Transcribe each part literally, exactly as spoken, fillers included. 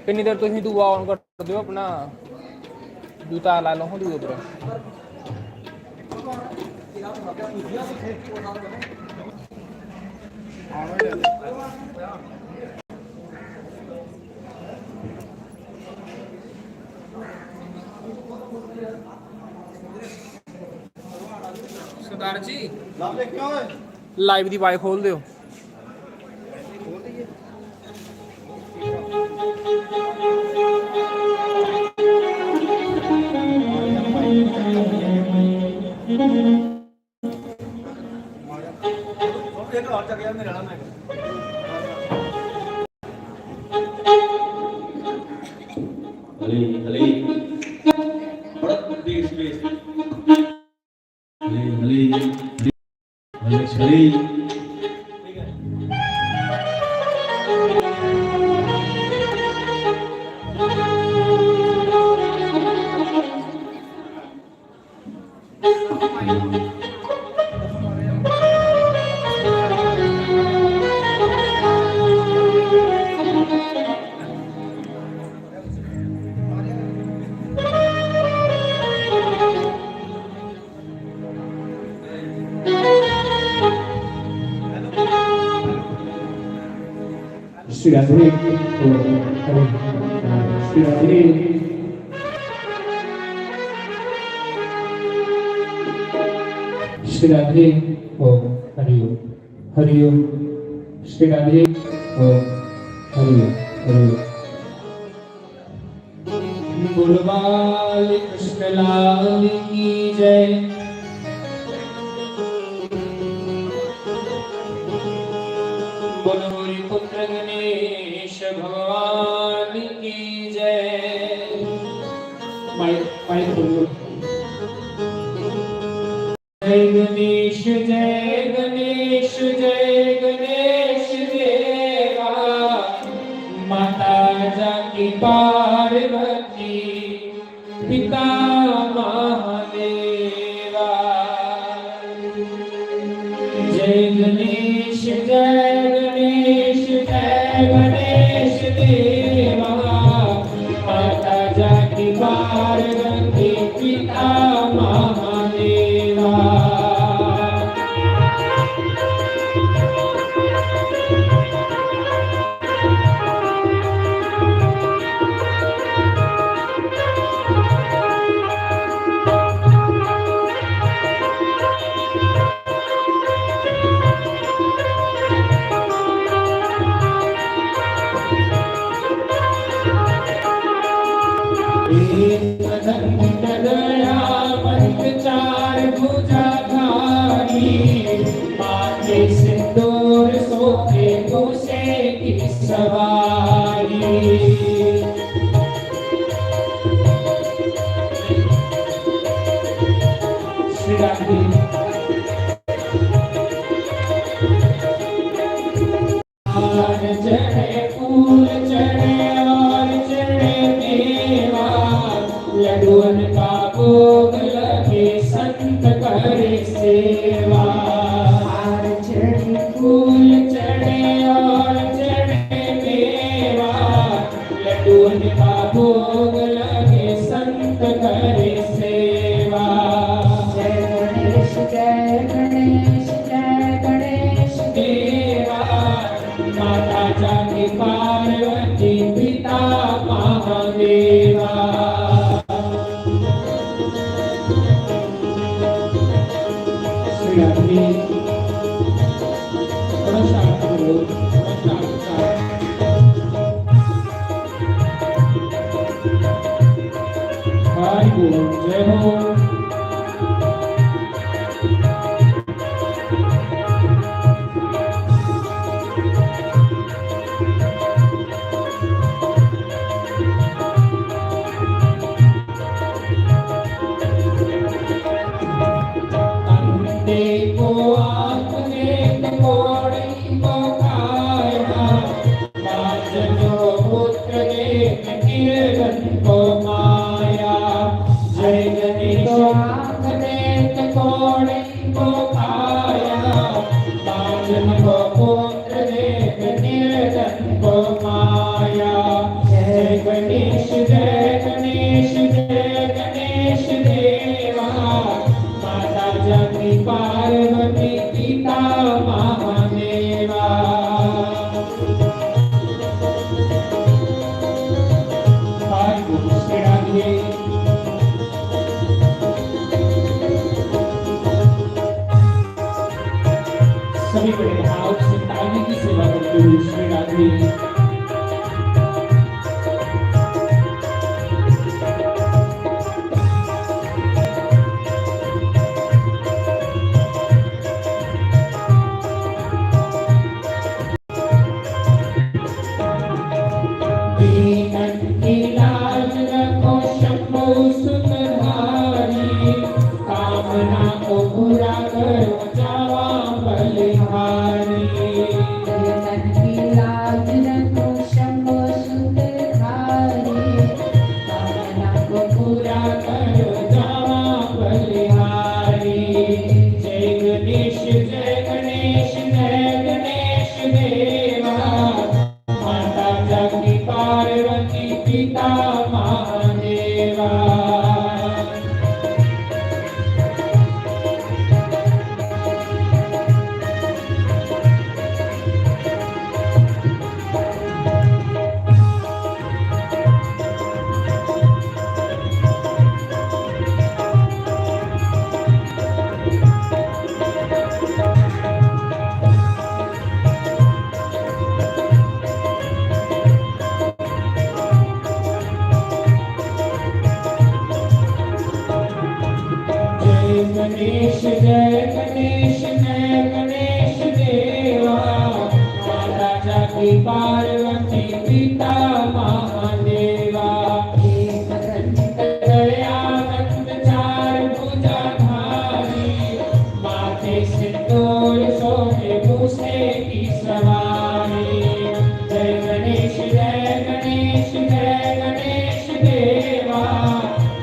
किन्नी देर तुसीं दूआ on कर दियो अपना, जूता लाई लैओ हां दूए उप्पर। सरदार जी, लाइव दी बाई खोल दो। हली, हली। बड़ा तेज space। हली, हली। हली, हली। Student three, oh, sorry. Student three. Student three, oh, Hari Om. Hari Om. Student three, oh, Hari Om. Hari Om. बोलो बाल कृष्ण लाल की जय। बोलो गौरी पुत्र गणेश भगवान की जय। माइक, माइक खोलो। जय गणेश, जय गणेश, जय गणेश देवा। माता जाकी पार्वती, पिता महादेवा। जय गणेश, जय गणेश, जय गणेश देवा। माता जाकी पार्वती, पिता महादेवा। एक दंत दयावंत चार भुजाधारी, माथे सिंदूर शोभे मूसे की सवारी। श्री राम जी। हार चढ़े, फूल चढ़े और चढ़े मेवा, लड्डुअन का भोग लगे, संत करे सेवा। हार चढ़े, फूल चढ़े और चढ़े मेवा, लड्डुअन का भोग लगे, संत करे सेवा। जय गणेश, जय गणेश, जय गणेश देवा। माता जाकी पार्वती, पिता महादेवा। श्री राम जी, थोड़ा शांत हो, थोड़ा शांत, शांत। हरि बोल, जय हो। अंधे को आंख दे, पौड़ी को काया, बाझ को पुत्र दे, निर्धन को माया। जय गणेश। गणेश जय गणेश जय गणेश देवा, माता जानी पार्वती पिता महादेवा। भाई गुरु श्री राधे। सभी बड़े भाव से ताली की सेवा करते हुए श्री राधे। दीनन की लाज रखो शंभु सुतधारी, कामना को पूरा करो जावा बलिहारी। दीनन की लाज रखो शंभु सुतधारी, कामना को पूरा करो जावा बलिहारी। जय गणेश जय गणेश जय गणेश देवा, माता जाकी पार्वती पिता महादेवा। जय गणेश जय गणेश जय गणेश देवा, माता जाकी पार्वती पिता महादेवा। एक दंत दयावंत चार भुजाधारी, माथे सिंदूर शोभे मूसे की सवारी। जय गणेश जय गणेश जय गणेश देवा,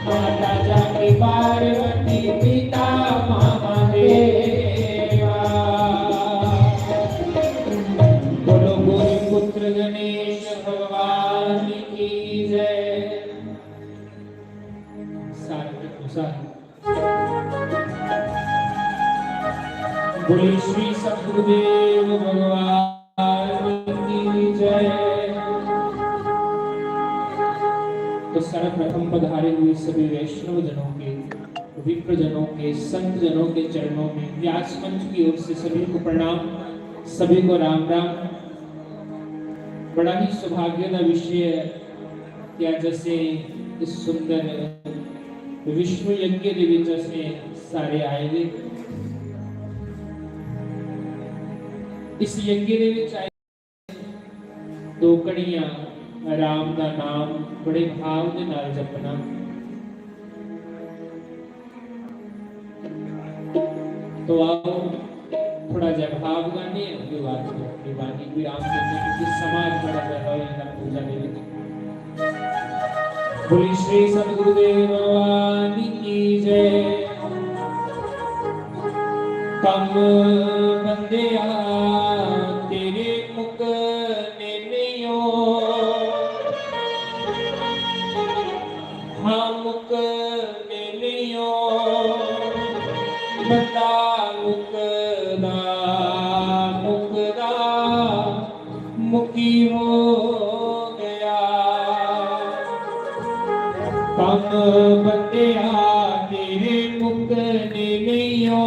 माता जाकी पार्वती पिता महादेवा। बोलो गुरु पुत्र गणेश भगवान की जय। सारे कृष्ण साहब। बोलिए श्री सतगुरुदेव भगवान की जय। तो सर्वप्रथम पधारे हुए सभी वैष्णव जनों के, विप्र जनों के, संत जनों के चरणों में व्यास मंच की ओर से सभी को प्रणाम, सभी को राम राम। बड़ा ही सौभाग्य का विषय कि अज्ज असें इस सुंदर विष्णु यज्ञ दे विच असें सारे आए दे। इस यज्ञ दे विच आए दो घड़ियां राम दा नाम बड़े भाव दे नाल जपना। तो आओ, थोड़ा जिहा भाव गाने हैं, उसके बाद फिर अपनी बानी भी राम करते हैं, क्योंकि समाज बड़ा ज्यादा हो जाता है पूजा के लिए। बोली श्री सतगुरुदेव भगवान की जय। कम बंदिया तेरे मुकने नहीं हो, हाँ मुकने नहीं हो, बंदा मुकदा मुकदा मुकी हो गया। कम बंदिया तेरे मुकने नहीं हो,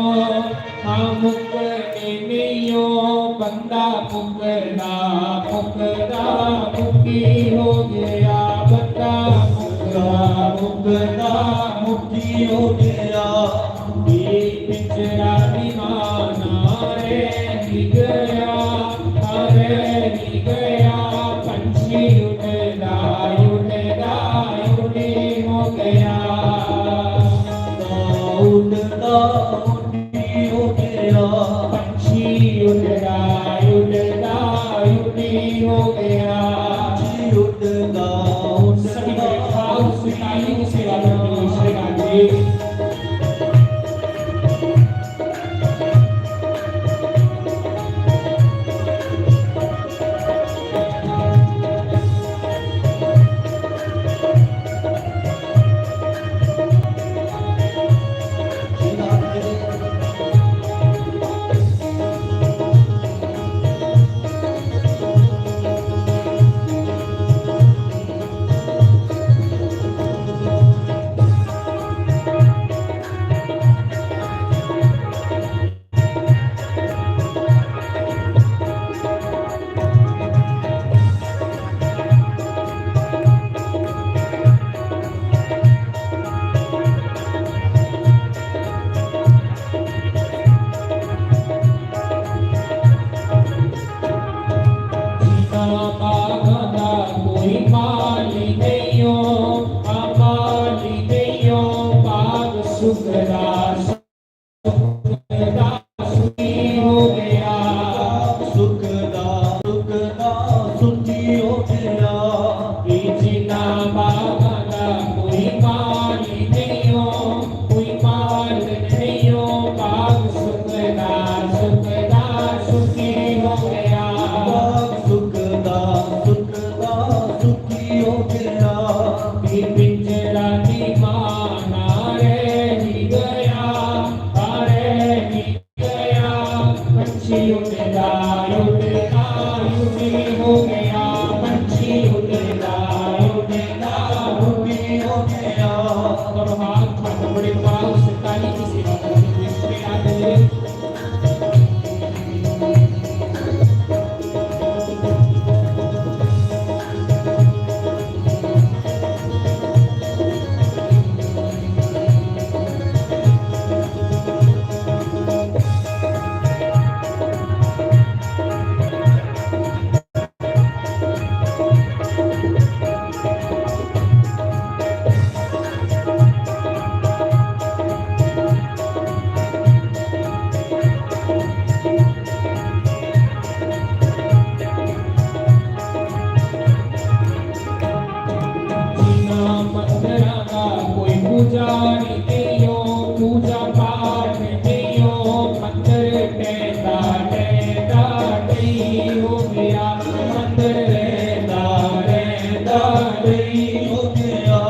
हाँ मुकने नहीं हो, बंदा मुकदा मुकदा मुकी हो गया, बंदा मुकदा मुकदा मुकी हो गया। बीच रानी माना रह ही गया, रह ही गया, पंछी उड़दा उड़दा उड़ी हो गया। उड़दा उड़ी हो गया। पंछी उड़दा उड़दा उड़ी हो गया। पंछी उड़दा उड़दा। सभी बैठा उस ताली की सेवा करते हुए श्री राधे। और हाथ, हाथ बड़े पाँव से ताली की सेवा करते हुए इसमें आ जाइए। जिना मंदरा का कोई पुजारी नहीं हो, पूजा पाठ नहीं हो, मंदर टहलदा टहलदा नहीं हो गया, मंदर रहंदा रहंदा नहीं हो गया।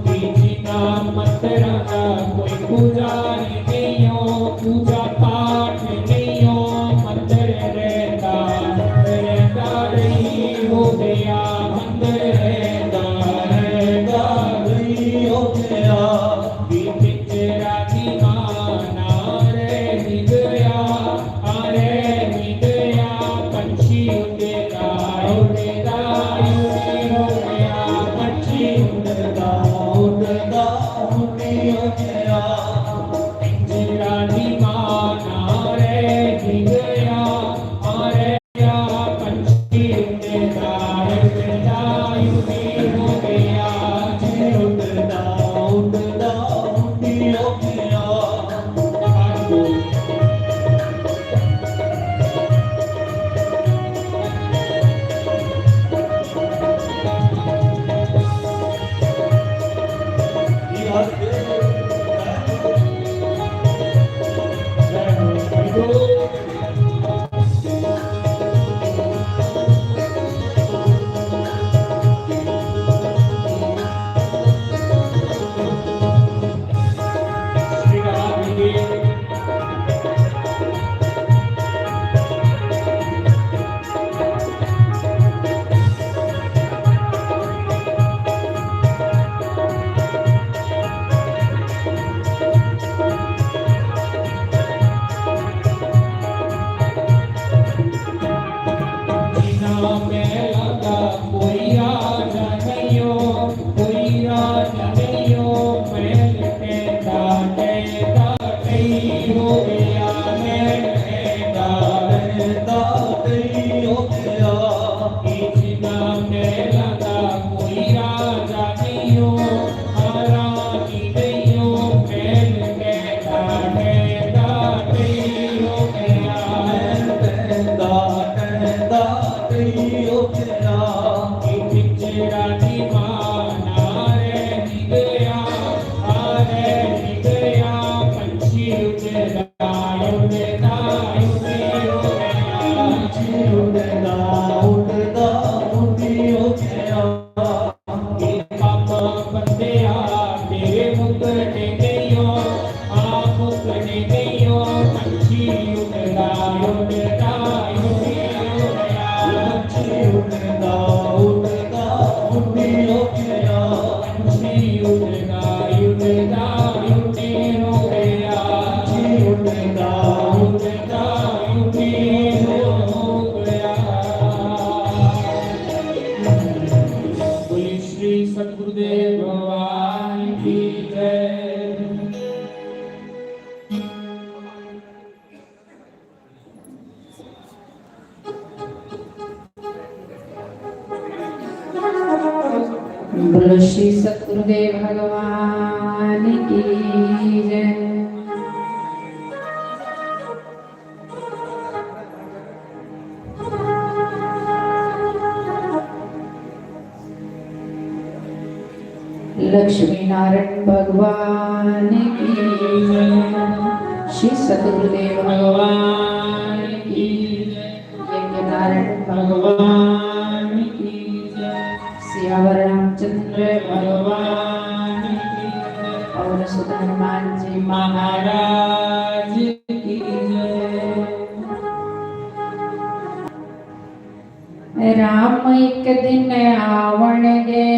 जिना मंदरा का कोई पुजारी नहीं हो, पूजा पाठ नहीं हो, मंदर रहंदा रहंदा नहीं हो गया, मंदर रहंदा रहंदा नहीं हो गया। भी पिंजरा दी मां ना रह गया, आ रह गया, पंछी उड़दा उड़दा उड़ी हो गया, पंछी उड़दा उड़दा उड़ी हो गया। पिंजरा दी मां ना रह गया, आ रह गया, पंछी उड़दा उड़दा उड़ी हो गया, पंछी उड़दा उड़दा उड़ी हो गया। जिना महला दा कोई राजा नहीं हो, कोई राजा नहीं हो, महल टहलदा टहलदा नहीं हो गया, महल टहलदा टहलदा नहीं हो गया। जिना महला दा कोई राजा नहीं हो, रानी नहीं हो, महल टहलदा टहलदा नहीं हो गया, महल टहलदा टहलदा नहीं हो गया। कि पिंजरा दी मां ना रह गया, आ रह गया, पंछी उड़दा उड़दा उड़ी हो गया, पंछी उड़दा उड़दा उड़ी हो गया। पापा बंदेआ तेरे मुकरने गइयो, आ मुकरने गइयो, पंछी उड़दा उड़दा उड़ी हो गया, पंछी उड़दा उड़दा उड़ी हो गया, पंछी उड़दा उड़दा उड़ी हो गया, पंछी उड़दा उड़दा उड़ी हो गया। बोलिए श्री सतगुरुदेव भगवान की जय। बोलो श्री सतगुरुदेव भगवान की जय। लक्ष्मी नारायण भगवान की जय। श्री सतगुरुदेव भगवान की जय। यज्ञ नारायण भगवान की जय। सियावर रामचंद्र भगवान की जय। पवन सुत हनुमान जी महाराज की जय। राम एक दिन आवणगे,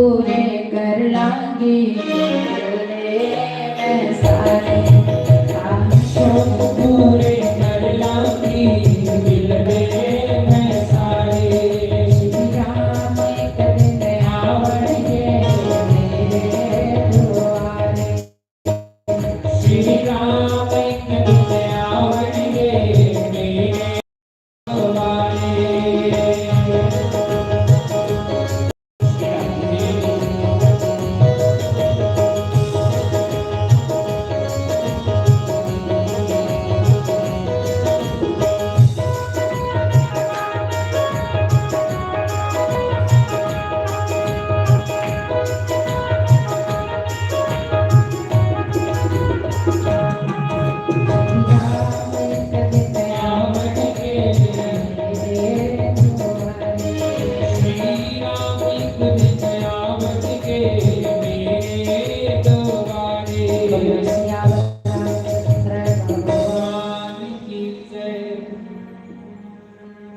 पूरे कर लांगी, पूरे मैं सारे काम शौक पूरे कर लांगी, दिल दे मैं सारे। श्री राम एक दिन आवणगे मेरे दुआरे। श्री राम एक दिन आवणगे मेरे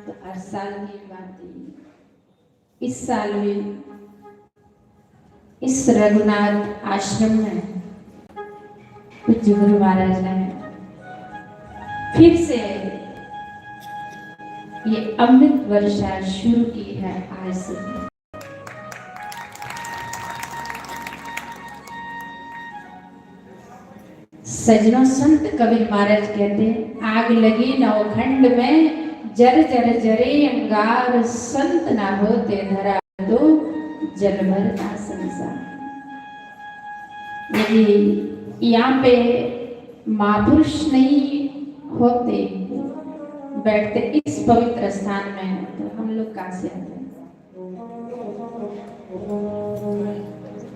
तो हर साल की बात है, इस साल भी इस रघुनाथ आश्रम में पूज्य गुरु महाराज ने फिर से ये अमृत वर्षा शुरू की है आज से। सजनों, संत कबीर महाराज कहते हैं, "आग लगी नौखंड में, जर जर जरे अंगार, संत ना होते धरा तो जल भरता संसार।" यदि यहाँ पे महापुरुष नहीं होते, बैठते इस पवित्र स्थान में, तो हम लोग कहाँ से आते?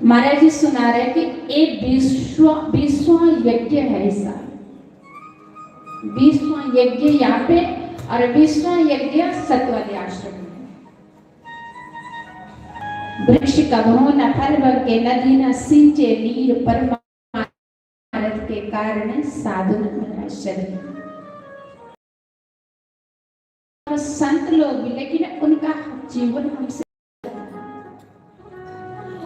महाराज जी सुना रहे कि ये बीसवां, बीसवां यज्ञ है इस साल, बीसवां यज्ञ यहाँ पे, और बीसवां यज्ञ सतवादी आश्रम में। वृक्ष कबहु न फल बंके, नदी न सिंचे नीर, परमारथ के कारण साधु न धरा शरीर। संत लोग भी, लेकिन उनका जीवन हमसे,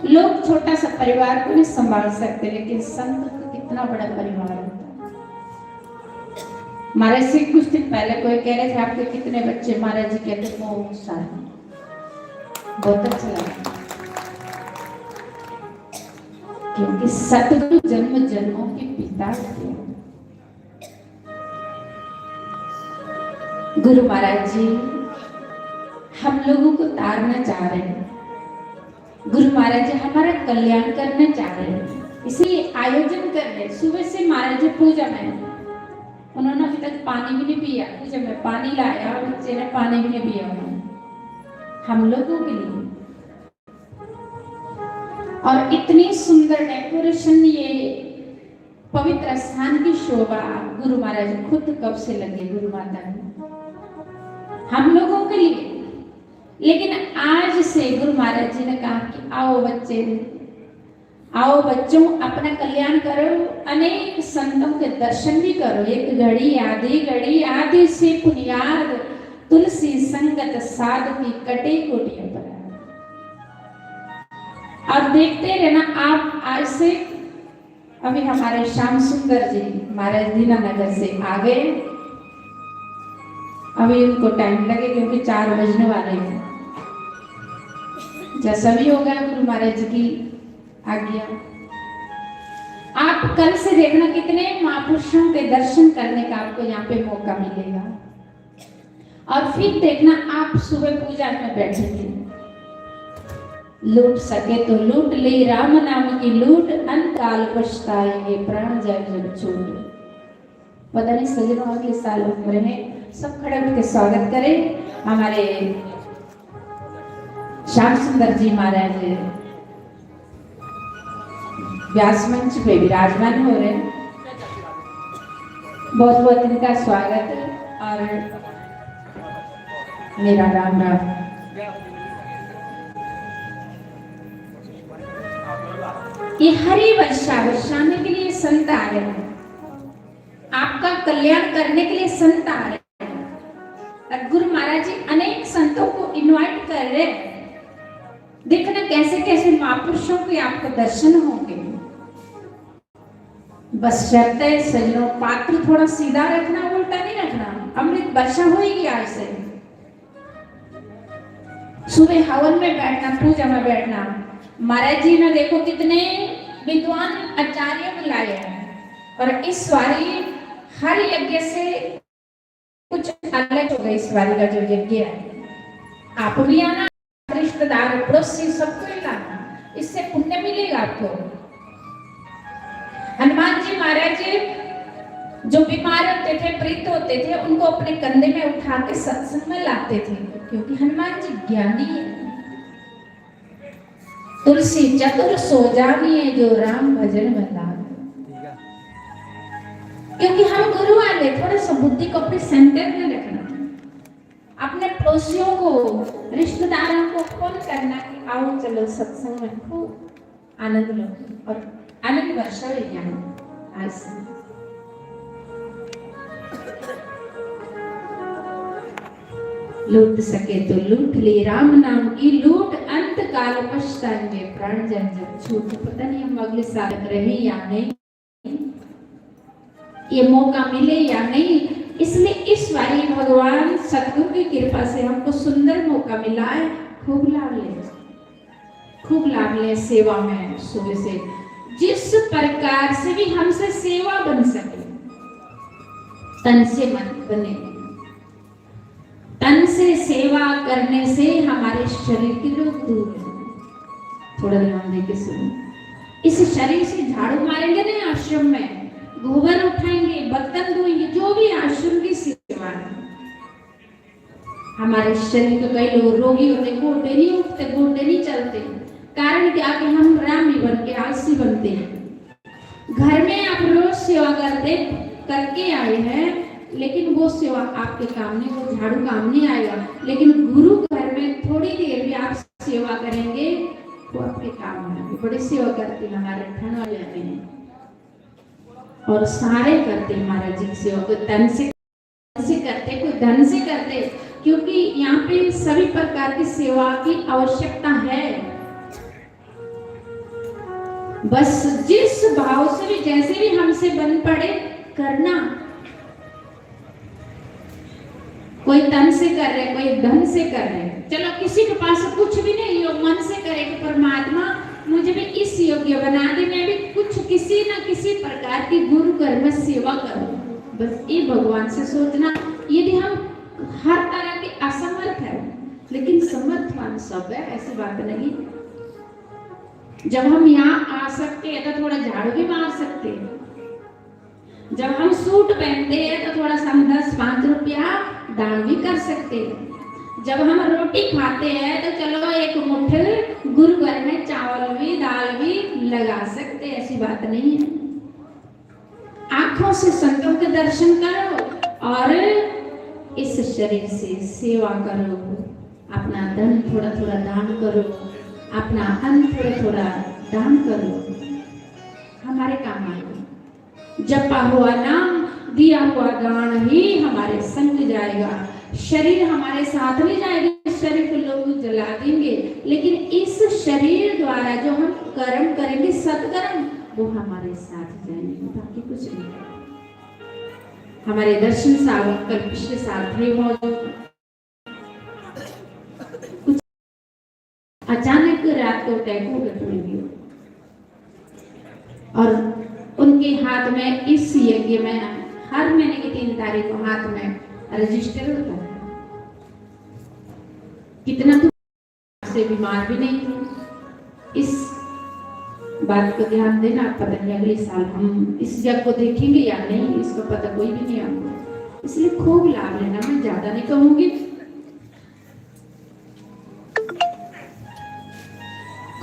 लोग छोटा सा परिवार को नहीं संभाल सकते, लेकिन संत का कितना बड़ा परिवार होता है। हमारे से कुछ दिन पहले कोई कह रहे थे, "आपके कितने बच्चे?" महाराज जी कहते, "बहुत सारे।" बहुत अच्छा लगा, क्योंकि सतगुरु जन्म जन्मों के पिता थे। गुरु महाराज जी हम लोगों को तारना चाह रहे हैं, गुरु महाराज जी हमारा कल्याण करना चाह रहे हैं, इसलिए आयोजन कर रहे हैं। सुबह से महाराज जी पूजा में, उन्होंने अभी तक पानी भी नहीं पिया। पूजा में पानी लाया, बच्चे ने पानी भी नहीं पिया उन्होंने। हम लोगों के लिए और इतनी सुंदर डेकोरेशन, ये पवित्र स्थान की शोभा गुरु महाराज खुद कब से लगे गुरु माता ने हम लोगों के लिए। लेकिन आज से गुरु महाराज जी ने कहा कि आओ बच्चे, आओ बच्चों, अपना कल्याण करो, अनेक संतों के दर्शन भी करो। एक घड़ी आधी घड़ी आधी से पुनियाद, तुलसी संगत साध की कटे कोटि अपराध। और देखते रहना आप। आज से अभी हमारे श्याम सुंदर जी महाराज दीनानगर से आ गए। अभी उनको टाइम लगे क्योंकि चार बजने वाले हैं। जैसा भी होगा गुरु महाराज जी की आज्ञा। आप कल से देखना कितने महापुरुषों के दर्शन करने का आपको यहाँ पे मौका मिलेगा। और फिर देखना आप सुबह पूजा में बैठेंगे। लूट सके तो लूट ले राम नाम की लूट, अंत काल पछताएंगे प्राण जाए जब छूट। पता नहीं सजनों अगले साल हम रहें, सब खड़े होकर स्वागत करें हमारे श्याम सुंदर जी महाराज व्यास मंच पे विराजमान हो रहे हैं। बहुत बहुत इनका स्वागत और मेरा राम राम। ये हरी वर्षा बरसाने के लिए संत आ रहे हैं, आपका कल्याण करने के लिए संत आ रहे हैं। और गुरु महाराज जी अनेक संतों को इनवाइट कर रहे हैं देखना कैसे कैसे महापुरुषों के आपको दर्शन होंगे। बस शर्त है सज्जनों, पात्र थोड़ा सीधा रखना, उल्टा नहीं रखना। अमृत वर्षा होगी आज से। सुबह हवन में बैठना, पूजा में बैठना। महाराज जी ने देखो कितने विद्वान आचार्य बुलाए हैं, और इस बारी हर यज्ञ से कुछ अलग होगा। इस बारी का जो यज्ञ है, आप भी आना, रिश्तेदार, पड़ोसी, सबको ही लाना, इससे पुण्य मिलेगा आपको। हनुमान जी महाराज जो बीमार होते थे, वृद्ध होते थे, उनको अपने कंधे में उठा के सत्संग में लाते थे, क्योंकि हनुमान जी ज्ञानी है। तुलसी चतुर सो जानिए, जो राम भजन में लाग। क्योंकि हम गुरु वाले, थोड़ा सा बुद्धि को अपने सेंटर में रखना, अपने पड़ोसियों को, रिश्तेदारों को फोन करना कि आओ, चलो सत्संग में, खूब आनंद लो और आनंद वर्षा हो जाए। आज से लूट सके तो लूट ले, राम नाम की लूट, अंत काल पछताएंगे प्राण जन जब छूट। पता नहीं हम अगले साल रहे या नहीं, ये मौका मिले या नहीं, इसलिए इस बारी भगवान सतगुरु की कृपा से हमको सुंदर मौका मिला है। खूब लाभ लें, खूब लाभ लें सेवा में सुबह से, जिस प्रकार से भी हमसे सेवा बन सके, तन से मन बने। तन से सेवा करने से हमारे शरीर के रोग दूर हैं। थोड़ा ध्यान दे के सुनो। इस शरीर से झाड़ू मारेंगे ना आश्रम में, गोबर उठाएंगे, बर्तन धोएंगे, जो भी आश्रम की सेवा है, हमारे शरीर के कई लोग रोगी होते, गोडे नहीं उठते, गोडे नहीं चलते। कारण क्या? कि हम हरामी बन के आलसी बनते हैं। घर में आप रोज सेवा करते, करके आए हैं, लेकिन वो सेवा आपके काम नहीं, वो झाड़ू काम नहीं आएगा। लेकिन गुरु घर में थोड़ी देर भी आप सेवा करेंगे, वो आपके काम आएंगे। बड़ी सेवा करती हमारे ठंड वाले आते हैं और सारे करते हैं महाराज जी की सेवा, कोई तन से से करते, कोई धन से करते, क्योंकि यहाँ पे सभी प्रकार की सेवा की आवश्यकता है। बस जिस भाव से भी, जैसे भी हमसे बन पड़े, करना। कोई तन से कर रहे, कोई धन से कर रहे। चलो, किसी के पास कुछ भी नहीं हो, मन से करे कि परमात्मा, मुझे भी इस योग्य बना दे, मैं भी कुछ किसी ना किसी प्रकार की गुरु घर में सेवा करूं। बस ये भगवान से सोचना। यदि हम हर तरह के असमर्थ हैं, लेकिन समर्थवान सब है, ऐसी बात नहीं। जब हम यहाँ आ सकते हैं तो थोड़ा झाड़ू भी मार सकते हैं। जब हम सूट पहनते हैं तो थोड़ा सा हम दस पाँच रुपया दान भी कर सकते हैं। जब हम रोटी खाते हैं तो चलो एक मुट्ठ गुरु घर में चावल भी, दाल भी लगा सकते हैं, ऐसी बात नहीं है। आंखों से संतों के दर्शन करो और इस शरीर से सेवा करो। अपना धन थोड़ा थोड़ा दान करो, अपना अन्न थोड़ा थोड़ा दान करो, हमारे काम आएगा। जपा हुआ नाम, दिया हुआ दान ही हमारे संग जाएगा। शरीर हमारे साथ नहीं जाएगा, शरीर को लोग जला देंगे, लेकिन इस शरीर द्वारा जो हम कर्म करेंगे, सत्कर्म, वो हमारे साथ जाएंगे, बाकी कुछ नहीं। हमारे दर्शन साहब कल पिछले साल थे मौजूद। कुछ अचानक रात को अटैक हो गया, पड़ गया। और उनके हाथ में इस यज्ञ में हर महीने की तीन तारीख को हाथ में रजिस्टर होता है। कितना तो से बीमार भी नहीं थे। इस बात को ध्यान देना, पता नहीं अगले साल हम इस जग को देखेंगे या नहीं, इसका पता कोई भी नहीं हमको। इसलिए खूब लाभ लेना, मैं ज्यादा नहीं कहूंगी,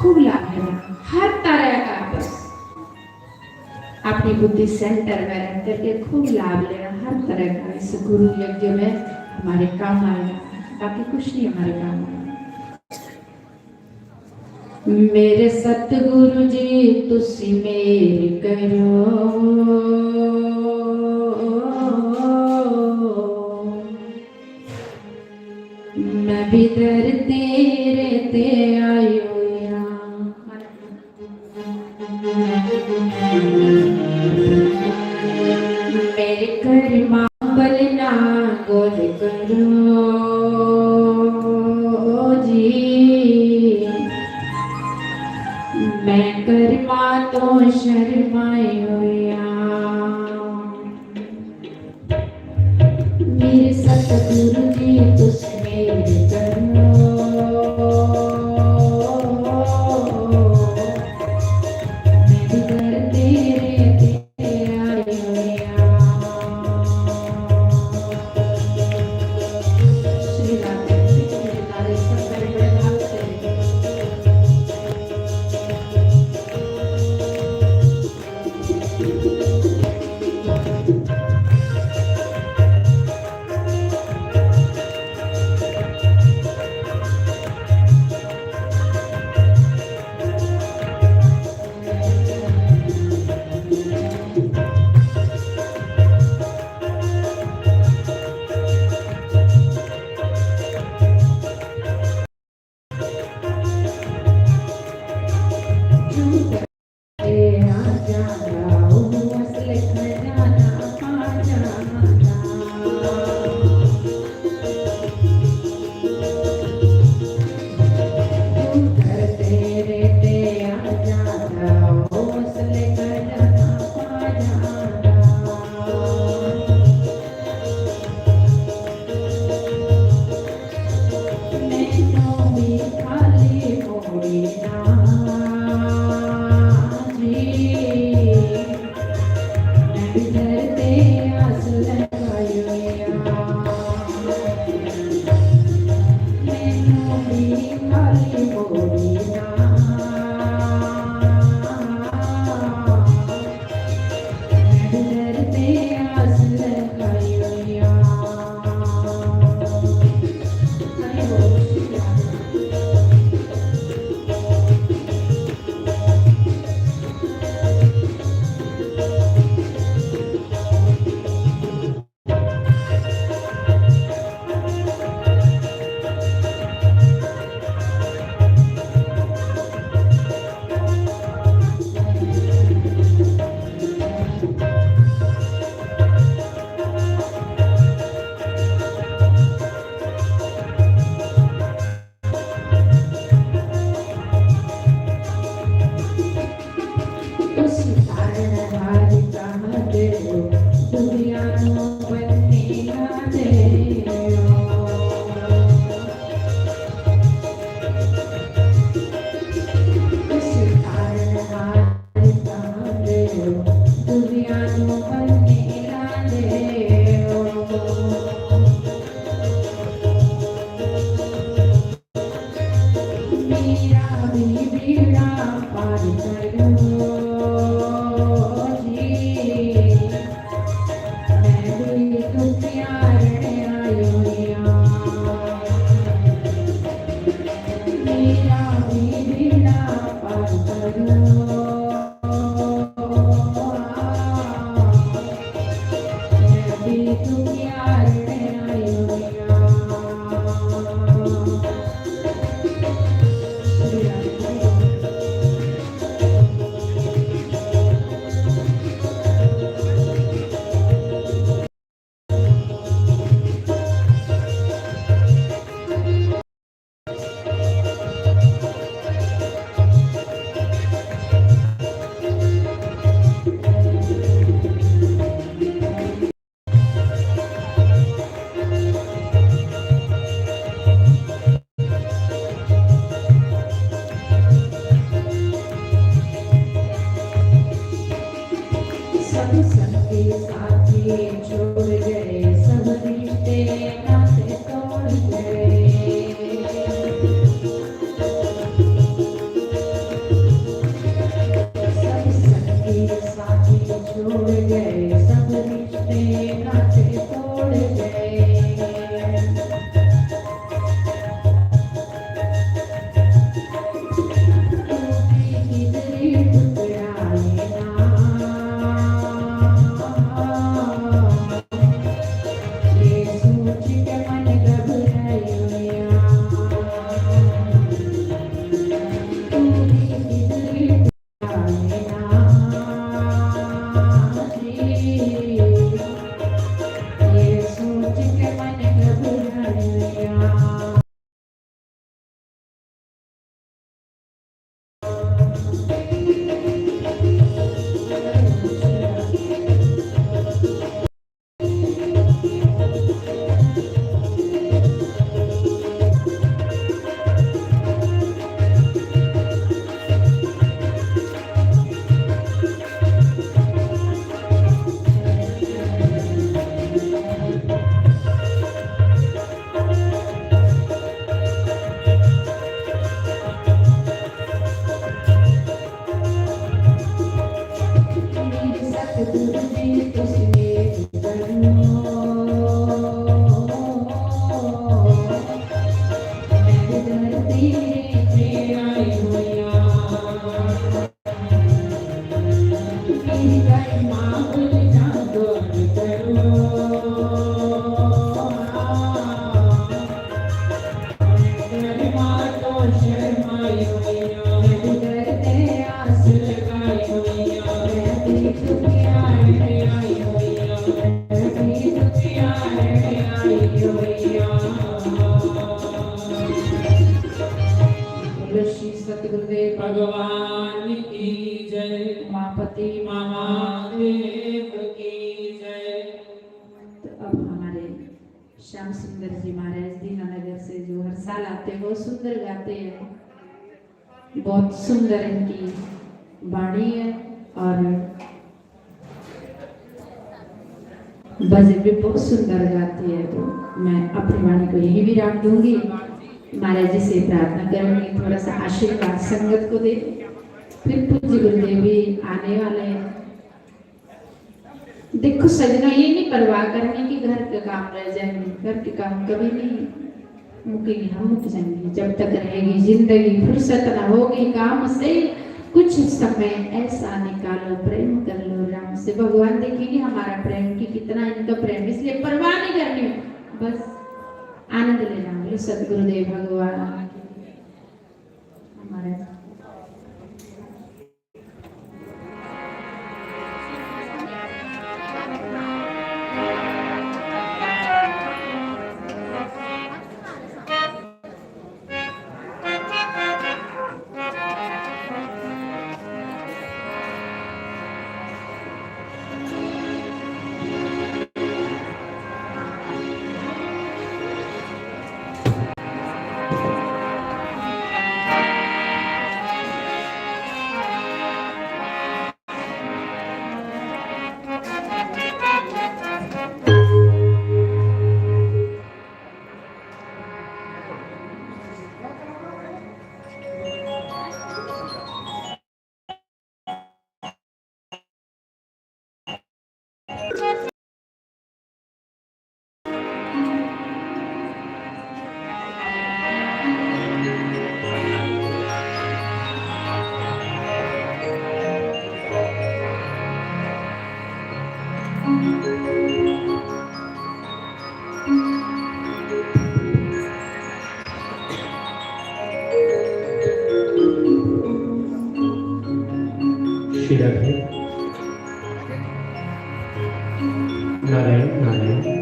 खूब लाभ लेना हर तरह का। बस अपनी बुद्धि सेंटर में रह करके खूब लाभ लेना हर तरह का। इस गुरु यज्ञ में हमारे काम आएगा, बाकी कुछ नहीं हमारे काम आएगा। मेरे सतगुरु जी तुसी मेहर करो, मैं भी दर तेरे ते आयो। मेरे करमां बलना गौर करो जी, मैं करमां तो शर्माए होया। मेरे सतगुरु जी तुस मेरे करो, मैं भी दर तेरे ते आई होया। श्री राधे कृष्ण हरे कृष्ण। बोलो श्री सतगुरुदेव भगवान की जय, उमापति महादेव की जय। तो अब हमारे श्याम सुंदर जी महाराज दीनानगर से, जो हर साल आते हैं, बहुत सुंदर गाते हैं, बहुत सुंदर इनकी वाणी है और भजन भी बहुत सुंदर गाते हैं। तो मैं अपनी वाणी को यहीं विराम दूंगी। महाराज जी से प्रार्थना करूंगी, थोड़ा सा आशीर्वाद संगत को दे, फिर पूज्य गुरुदेव भी आने वाले हैं। देखो सजना, ये नहीं परवाह करनी कि घर के काम रह जाएंगे, घर के काम कभी नहीं मुकेंगे, हम मुक जाएंगे। जब तक रहेगी जिंदगी, फुर्सत ना होगी काम से, कुछ समय ऐसा निकालो, प्रेम कर लो राम से। भगवान देखेंगे हमारा प्रेम कि कितना इनका प्रेम, इसलिए परवाह नहीं करनी, बस आनंद लेना। बोलो सतगुरुदेव भगवान की। हमारा शिरः। नारायण, नारायण।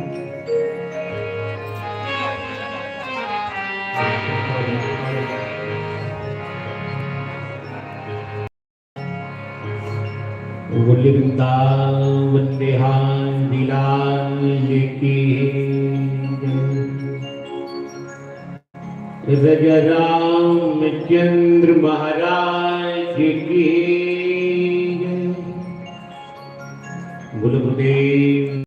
बोलिए वृंदावन बिहारी लाल की जय। राजा रामचंद्र महाराज की जय। बोलो गुरुदेव।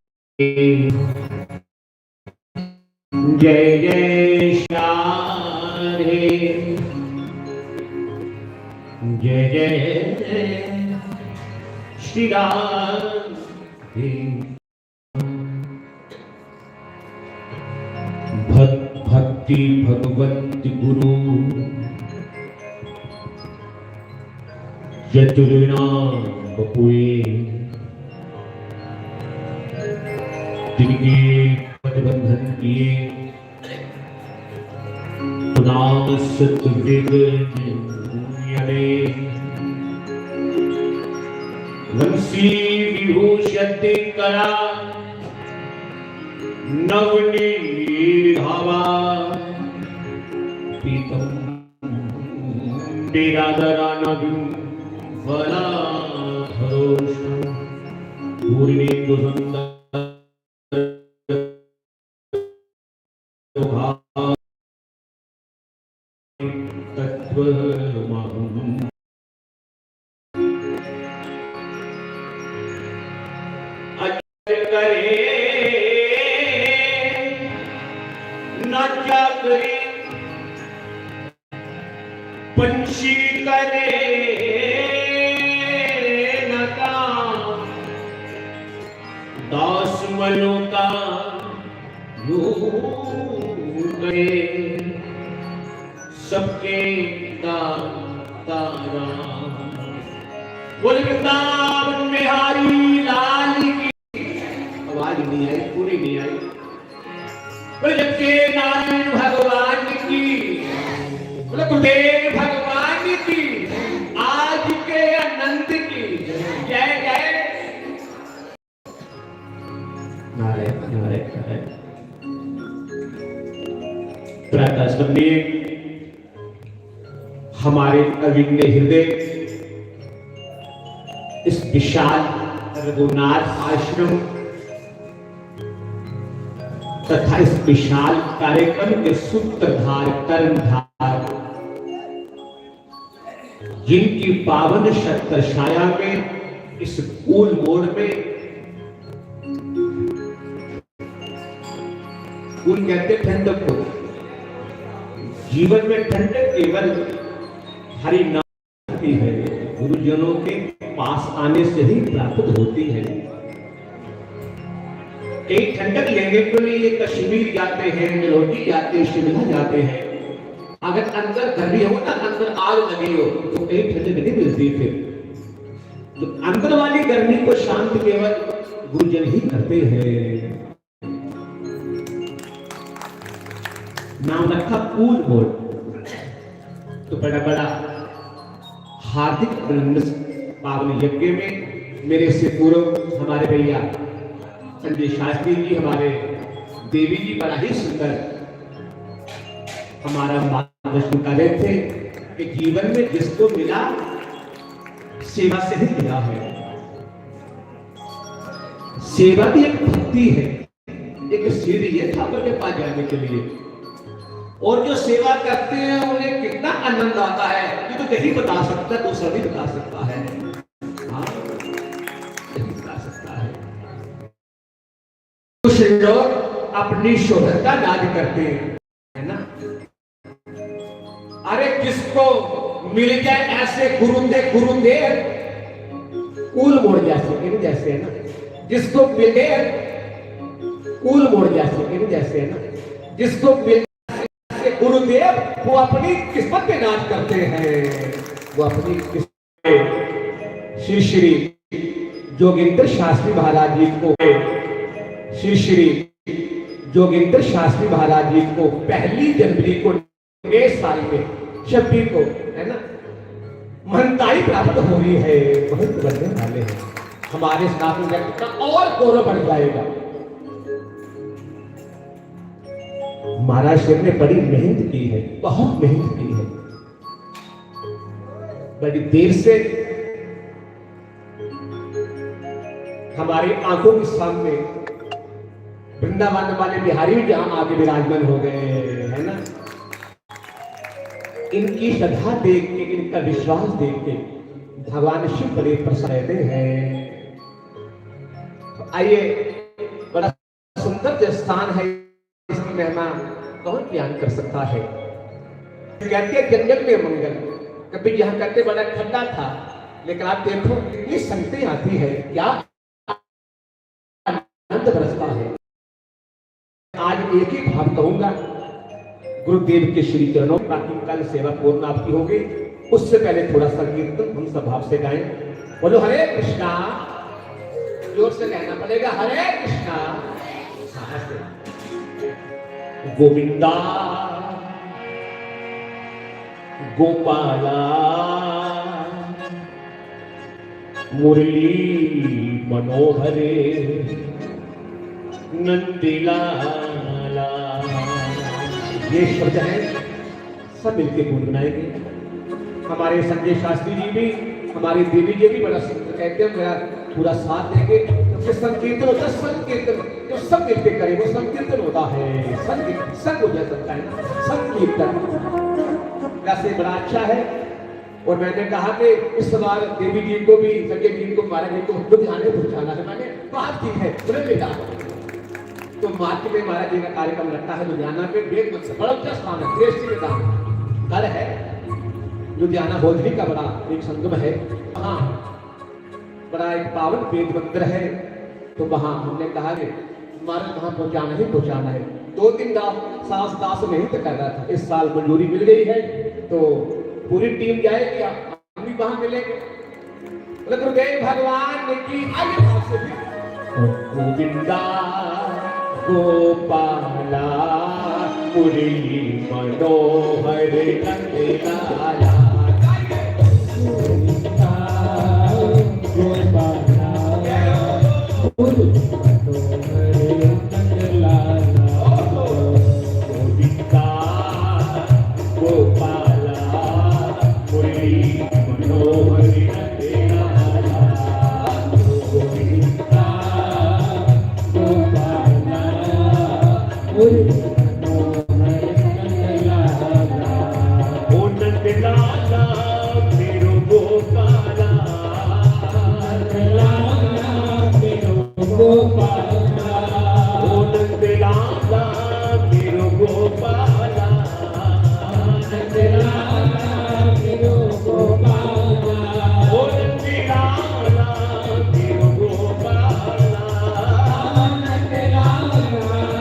जय जय श्री राधे, जय जय श्री राधे। भक-, भक्ति भगवंत गुरु चतुर्विना बपुए, तिनके पद बंधन किए, नाम सत विघ्न अनेक। वंशी विभूषित करा नवनीत आभा, पीतम पीतांबरानभ्यं फलाधरोष्ण। पूर्णेन्दु सुन्दर तत्त्वमहं करे न चाकरी, पंछी करे न काम। सबके दाता राम। बोल वृंदावन बिहारी लाल की। आवाज नहीं आई, पूरी नहीं आई। बोल सबके नारायण भगवान की। बोल गुरुदेव भगवान की। आज के आनंद की। जय जय। नारायण नारायण नारायण। प्रार्थना सुनिए। हमारे अविघ्न हृदय इस विशाल रघुनाथ आश्रम तथा इस विशाल कार्यक्रम के सूत्रधार, कर्णधार, जिनकी पावन छत्र छाया में इस कूल मोड़ में कूल कहते ठंडक को। जीवन में ठंडक केवल हरि नाम की है, गुरुजनों के पास आने से ही प्राप्त होती है। कहीं ठंडक लेने के लिए कश्मीर जाते हैं, डलहौजी जाते हैं, शिमला जाते हैं, अगर अंदर गर्मी हो ना, अंदर आग लगी हो, तो कहीं ठंडक नहीं मिलती। फिर तो अंदर वाली गर्मी को शांत केवल गुरुजन ही करते हैं। नाम रखा कूल मोड़। तो बड़ा बड़ा हार्दिक अभिनंदन। पावन यज्ञ में मेरे से पूर्व हमारे भैया संजय शास्त्री जी, हमारे देवी जी बड़ा ही सुंदर हमारा मार्गदर्शन कर रहे थे कि जीवन में जिसको मिला, सेवा से ही मिला है। सेवा भी एक भक्ति है, एक सीढ़ी है ठाकुर के पास जाने के लिए। और जो सेवा करते हैं उन्हें कितना आनंद आता है, ये तो यही बता सकता है, दूसरा नहीं बता सकता है। हाँ, यही बता सकता है। कुछ लोग अपनी शोहरत का नाज करते हैं, है ना? अरे, जिसको मिल जाए ऐसे गुरुदेव, गुरुदेव कूल मोड़ जैसे, इन जैसे है ना, जिसको मिले कूल मोड़ जैसे, इन जैसे है ना, जिसको मिल ऐसे गुरुदेव, वो अपनी किस्मत पे नाज करते हैं, वो अपनी किस्मत। श्री श्री जोगेंद्र शास्त्री महाराज जी को, श्री श्री जोगेंद्र शास्त्री महाराज जी को पहली जनवरी को नए साल में, छब्बीस को, है ना, महंताई प्राप्त हो रही है, महंत बनने वाले हैं। हमारे स्नातन व्यक्ति का और गौरव बढ़ जाएगा। महाराज श्री ने बड़ी मेहनत की है, बहुत मेहनत की है। बड़ी देर से हमारी आंखों के सामने वृंदावन वाले बिहारी भी जहां आके विराजमान हो गए, है ना? इनकी श्रद्धा देख के, इनका विश्वास देख के भगवान शिव बड़े प्रसन्न रहते हैं। आइए, बड़ा सुंदर जो स्थान है, इसकी महिमा कौन बयान कर सकता है? कहते हैं जंगल में मंगल, कभी यहाँ कहते बड़ा खड्डा था, लेकिन आप देखो कितनी संगतें आती है, क्या आनंद बरसता है। आज एक ही भाव कहूंगा, गुरुदेव के श्री चरणों, बाकी कल सेवा पूर्ण आपकी होगी। उससे पहले थोड़ा संकीर्तन हम सब भाव से गाएं। बोलो हरे कृष्णा, जोर से कहना पड़ेगा, हरे कृष्णा। साहस से। गोविंदा गोपाला मुरली मनोहर नंदलाला। ये शब्द है, सब मिलके गुनगुनाएंगे। हमारे संजय शास्त्री जी भी, हमारे देवी जी भी बड़ा सुंदर कहते हैं, मेरा पूरा साथ देंगे। तो फिर संकीर्तन होता है, संकीर्तन जो सब मिलके करें, वो संकीर्तन होता है। संकीर्तन, संग हो जाता है ना, संकीर्तन। वैसे बड़ा अच्छा है। और मैंने कहा कि इस बार देवी जी को भी, संजय जी को, महाराज जी को लुधियाने पहुंचाना है। मैंने बात की है, बोले बेटा। तो मार्च में महाराज जी का कार्यक्रम लगता है लुधियाना में, वेद मंच, बड़ा ऊंचा स्थान है, श्रेष्ठ के दाम घर है। लुधियाना होजरी का बड़ा एक संगम है, हाँ, बड़ा एक पावन वेद मंदिर है। तो वहां हमने कहा कि महाराज वहां पहुंचाना ही पहुंचाना है। दो दिन दा-, सास दास मेहनत कर रहा था। इस साल मंजूरी मिल गई है, तो पूरी टीम जाएगी, आप, हम भी वहां मिलेंगे। बोले गुरुदेव भगवान की। आइए आपसे भी। गोविंदा गोपाला मुरली मनोहर नंदलाला। गोविंदा गोपाला मुरली मनोहर नंदलाला। गोविंदा गोपाला मुरली मनोहर नंदलाला। ओ नंदलाला मेरो गोपाला। नंदलाला मेरो गोपाला। ओ नंदलाला मेरो गोपाला। नंदलाला मेरो गोपाला। ओ नंदलाला मेरो गोपाला। नंदलाला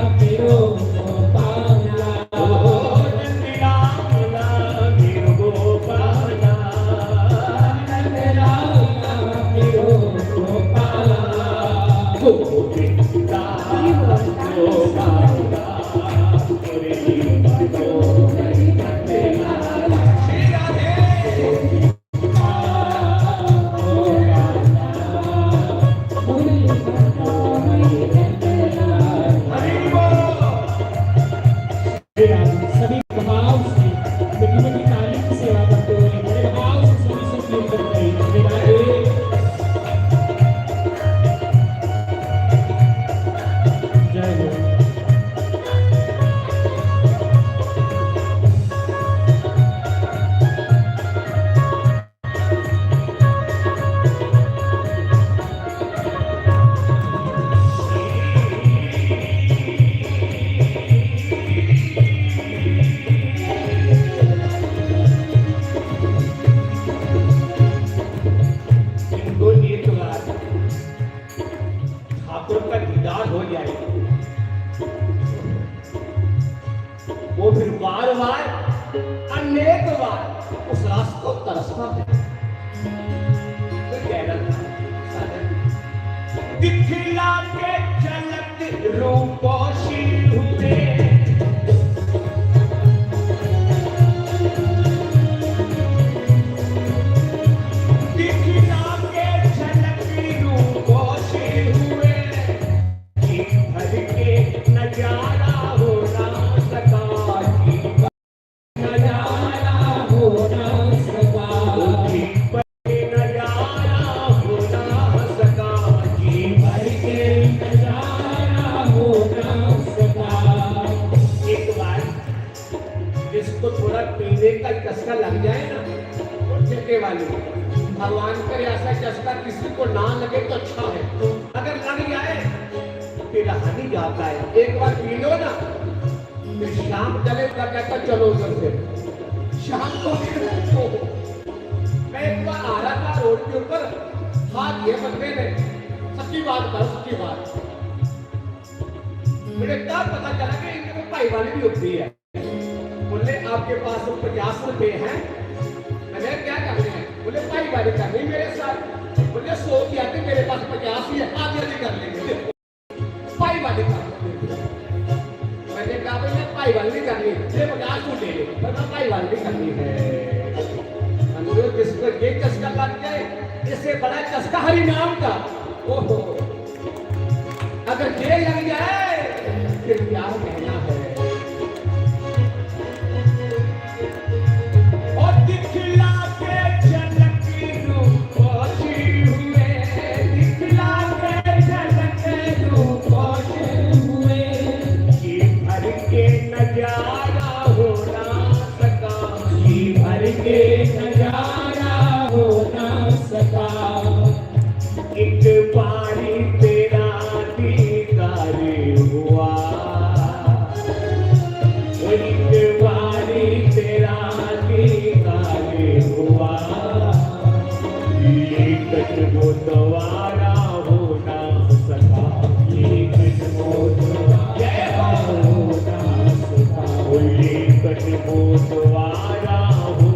मेरो गोपाला। ओ नंदलाला मेरो गोपाला। नंदलाला मेरो गोपाला। गोविंदा गोपाला। सभी भाव से, मीठी मीठी ताली की सेवा करते हुए बड़े भाव से सभी संकीर्तन करें। मेरा एक जय हो। इनको एक बार ठाकुर का दीदार हो जाए, वो फिर बार बार, अनेक बार उस रास को तरसता है। तो कहना था, साधन, दिखला के झलक रूपो श्री हुए। दिखला के झलक रूपो श्री हुए। जी भर के नजारा हो ना सका, जी भर नजारा हो ना सका। जी भर के नजारा हो ना सका, जी भर के नजारा हो ना सका। एक बार जिसको थोड़ा पीने का चस्का लग जाए ना, वो ठेके वाले। भगवान करे ऐसा चस्का किसी को ना लगे तो अच्छा है, अगर लग जाए फिर रहा नहीं जाता है। एक बार पी लो ना, फिर शाम ढले तक कहता, "चलो उधर से।" शाम को फिर वो। मैं एक बार आ रहा था रोड के ऊपर, हाथ ये बंदे ने, "सच्ची बात करो, सच्ची बात।" मुझे क्या पता चला कि इनके में भाई वाली भी होती है। बोले, "आपके पास तो पचास रुपए हैं।" मैंने, "क्या करने हैं?" बोले, "भाई वाली करनी मेरे साथ।" बोले, "सौ की आती, मेरे पास पचास ही है, आधी आधी कर लेंगे।" भाई वाली कर लेंगे। मैंने कहा, "भाई, मैं भाई वाली नहीं करनी, ये पचास तू ले ले, पर मैं भाई वाली नहीं करनी है।" समझो, जिसको ये चस्का लग जाए, इससे बड़ा चस्का हरि नाम का। ओहो, अगर ये लग जाए, फिर क्या कहना है? और दिखला के झलक रूपो श्री हुए, दिखला के झलक रूपो श्री हुए। जी भर के नजारा हो ना सका, जी भर के नजारा हो ना सका। एक बारी तेरा दीदार हुआ, एक बारी तेरा दीदार हुआ, ये कदमों द्वारा हो ना सका, ये कदमों द्वारा हो ना सका, ये कदमों द्वारा हो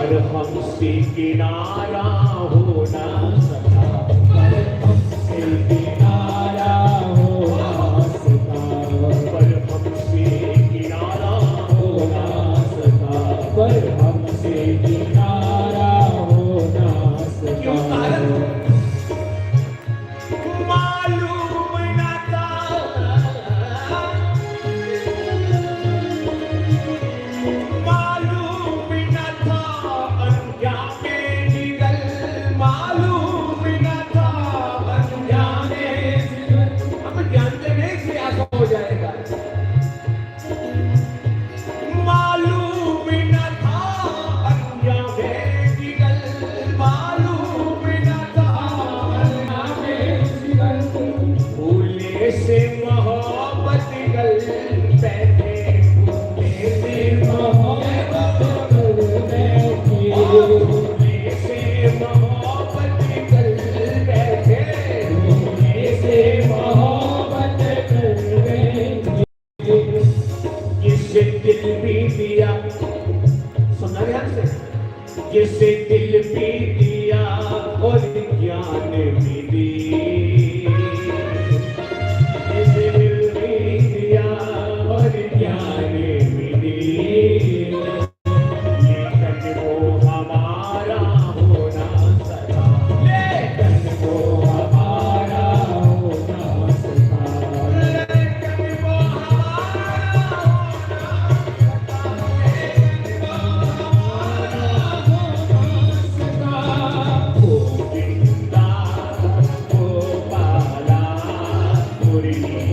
पर हमसे किनारा हो ना सका, पर हमसे किनारा हो ना सका, पर हमसे किनारा हो ना सका, पर हमसे किनारा हो ना सका। क्यों कारण? मालूम न था, मालूम न था अनजाने जिगल, मालूम न था अनजाने जिगल। अब जानते नहीं कि ऐसा हो जाएगा। मालूम न था अनजाने जिगल, मालूम न था अनजाने जिगल। भूले से मोहब्बत गल बैठे, भूले से मोहब्बत गल बैठे, भूले से मोहब्बत गल बैठे, भूले से मोहब्बत गल बैठे। जिसे दिल भी दिया, सुनना ध्यान से, जिसे दिल भी दिया और जान भी दी, जिसे दिल भी दिया और जान भी दी। लेकिन वो हमारा होना सका, लेकिन वो हमारा होना सका, लेकिन वो हमारा होना सका, लेकिन वो हमारा होना सका।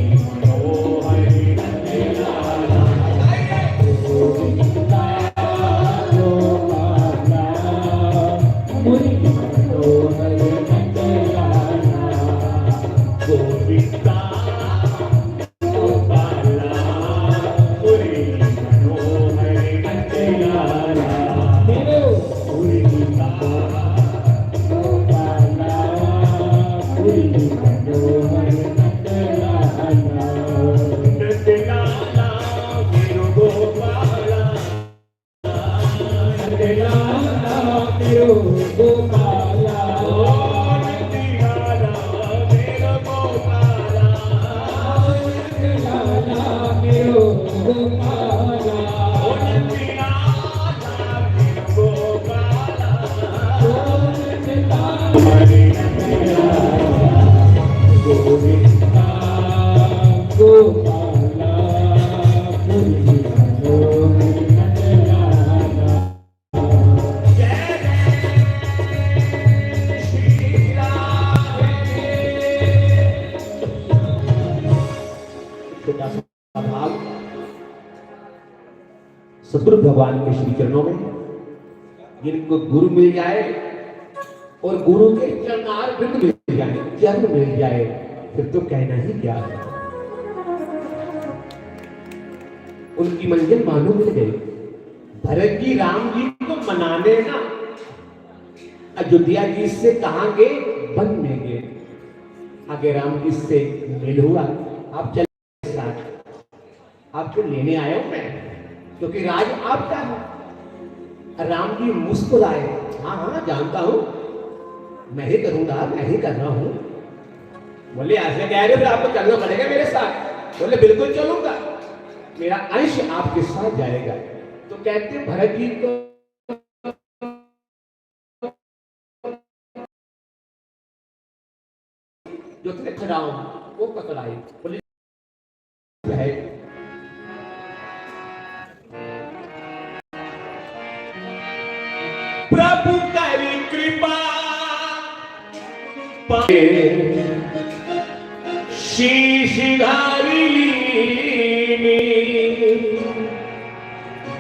गोविंदा, गोपाला, मुरली मनोहर नंदलाला। छोटा सा भाग, सतगुरु भगवान के श्री चरणों में, जिनको गुरु मिल जाए और गुरु के चरणार बिंद मिल जाए, चरण मिल जाए, फिर तो कहना ही क्या है। उनकी मंजिल मानो मिल गई। भरत जी राम जी को मनाने ना अयोध्या जी से कहाँ गए? वन में गए। आगे राम जी से मिल हुआ, आप चले साथ, आपको लेने आया हूं मैं, क्योंकि राज आपका है। राम जी मुस्कुराए, हाँ हाँ, जानता हूं, मैं ही करूंगा, मैं ही कर रहा हूं। बोले, ऐसे कह रहे हो, फिर आपको चलना पड़ेगा मेरे साथ। बोले, बिल्कुल चलूंगा, मेरा अंश आपके साथ जाएगा। तो कहते, भरत जी को जो थे खड़ाओ, वो पकड़ाए। बोले, है। प्रभु करी कृपा पाए, शीश धारी लीनी।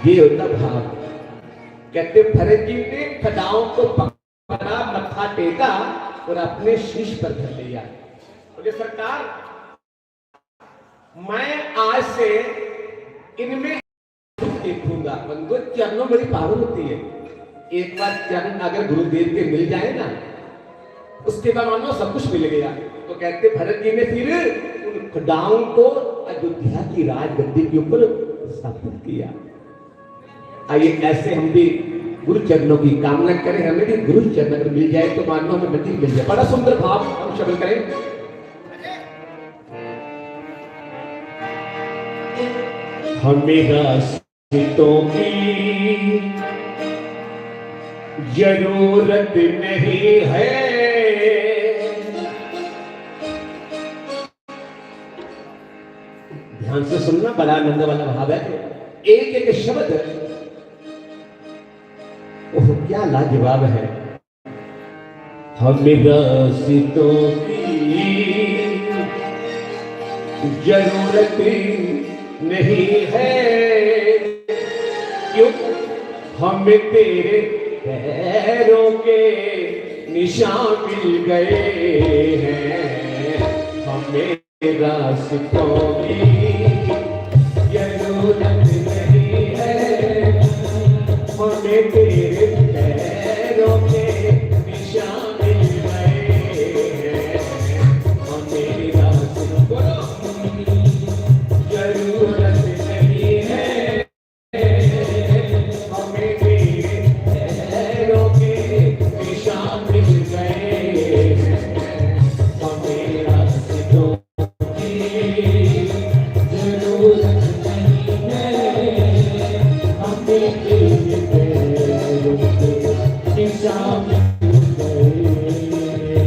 ये होता भाव। कहते, भरत जी ने खड़ाओं को पकड़ा, मत्था टेका और अपने शीश पर धर लिया। बोले, सरकार, मैं आज से इनमें दुख देखूंगा। बंधु, चरणों में बड़ी पावर होती है। एक बार चरण अगर गुरुदेव के मिल जाए ना, उसके बाद मानो सब कुछ मिल गया। तो कहते, भरत जी ने फिर उन खड़ाओं को अयोध्या की राजगद्दी के ऊपर स्थापित किया। आइए, ऐसे हम भी गुरु चरणों की कामना करें, हमें भी गुरु चरण अगर मिल जाए तो मानो हमें मंजिल मिल जाए। बड़ा सुंदर भाव हम श्रवण करें। हमें रास्तों की जरूरत नहीं है। ध्यान से सुनना, बड़ा आनंद वाला भाव है। एक एक शब्द, ओह, क्या लाजवाब है। हमें रास्तों की जरूरत नहीं है, क्यों? हमें तेरे पैरों के निशान मिल गए हैं। हमें रास्तों की जरूरत नहीं है, हमें तेरे पैरों के निशान मिल गए हैं। हमें रास्तों की जरूरत नहीं है, हमें तेरे पैरों के निशान मिल गए हैं। हमें रास्तों की जरूरत नहीं है, हमें तेरे पैरों के निशान मिल गए हैं।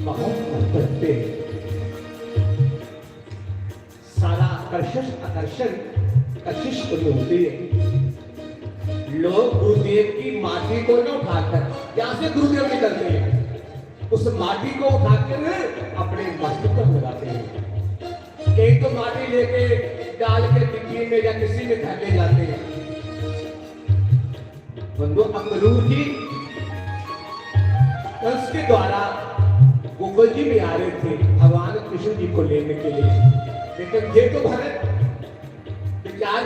बहुत भटकते हैं। सारा आकर्षण, आकर्षण, कशिश को जो होती है, लोग गुरुदेव की माटी को न उठाकर, जहाँ से गुरुदेव निकलते हैं, उस माटी को उठाकर अपने मस्तक पर लगाते हैं। कई तो माटी लेके डाल के मिट्टी में या किसी में धर ले जाते हैं। बंधु, अक्रूर जी कंस के द्वारा गोकुल जी में आ रहे थे भगवान कृष्ण जी को लेने के लिए, लेकिन ये तो भरत विचार,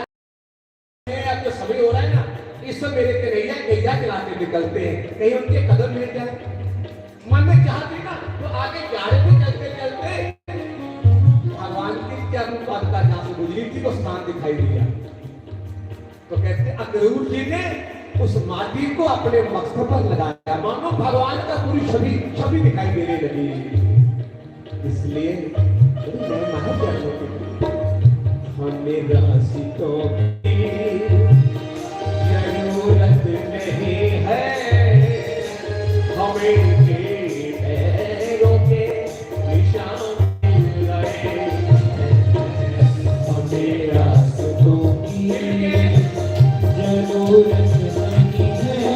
अब जो समय हो रहा है ना, इस समय मेरे कन्हैया गैया चला के निकलते हैं, कहीं उनके कदम मिल जाए। मन में चाह थी ना, तो आगे जा रहे थे, चलते चलते भगवान की क्या रूप आपका जहाँ से गुजरी थी, वो स्थान दिखाई दिया। तो कहते, अक्रूर जी ने उस माटी को अपने मस्तक पर लगाया, मानो भगवान का पूरी छवि, छवि दिखाई देने लगी। इसलिए मैं महान, हमें रास्तों की जरूरत नहीं है, हमें तेरे पैरों के निशान मिल गए हैं। हमें रास्तों की जरूरत नहीं है,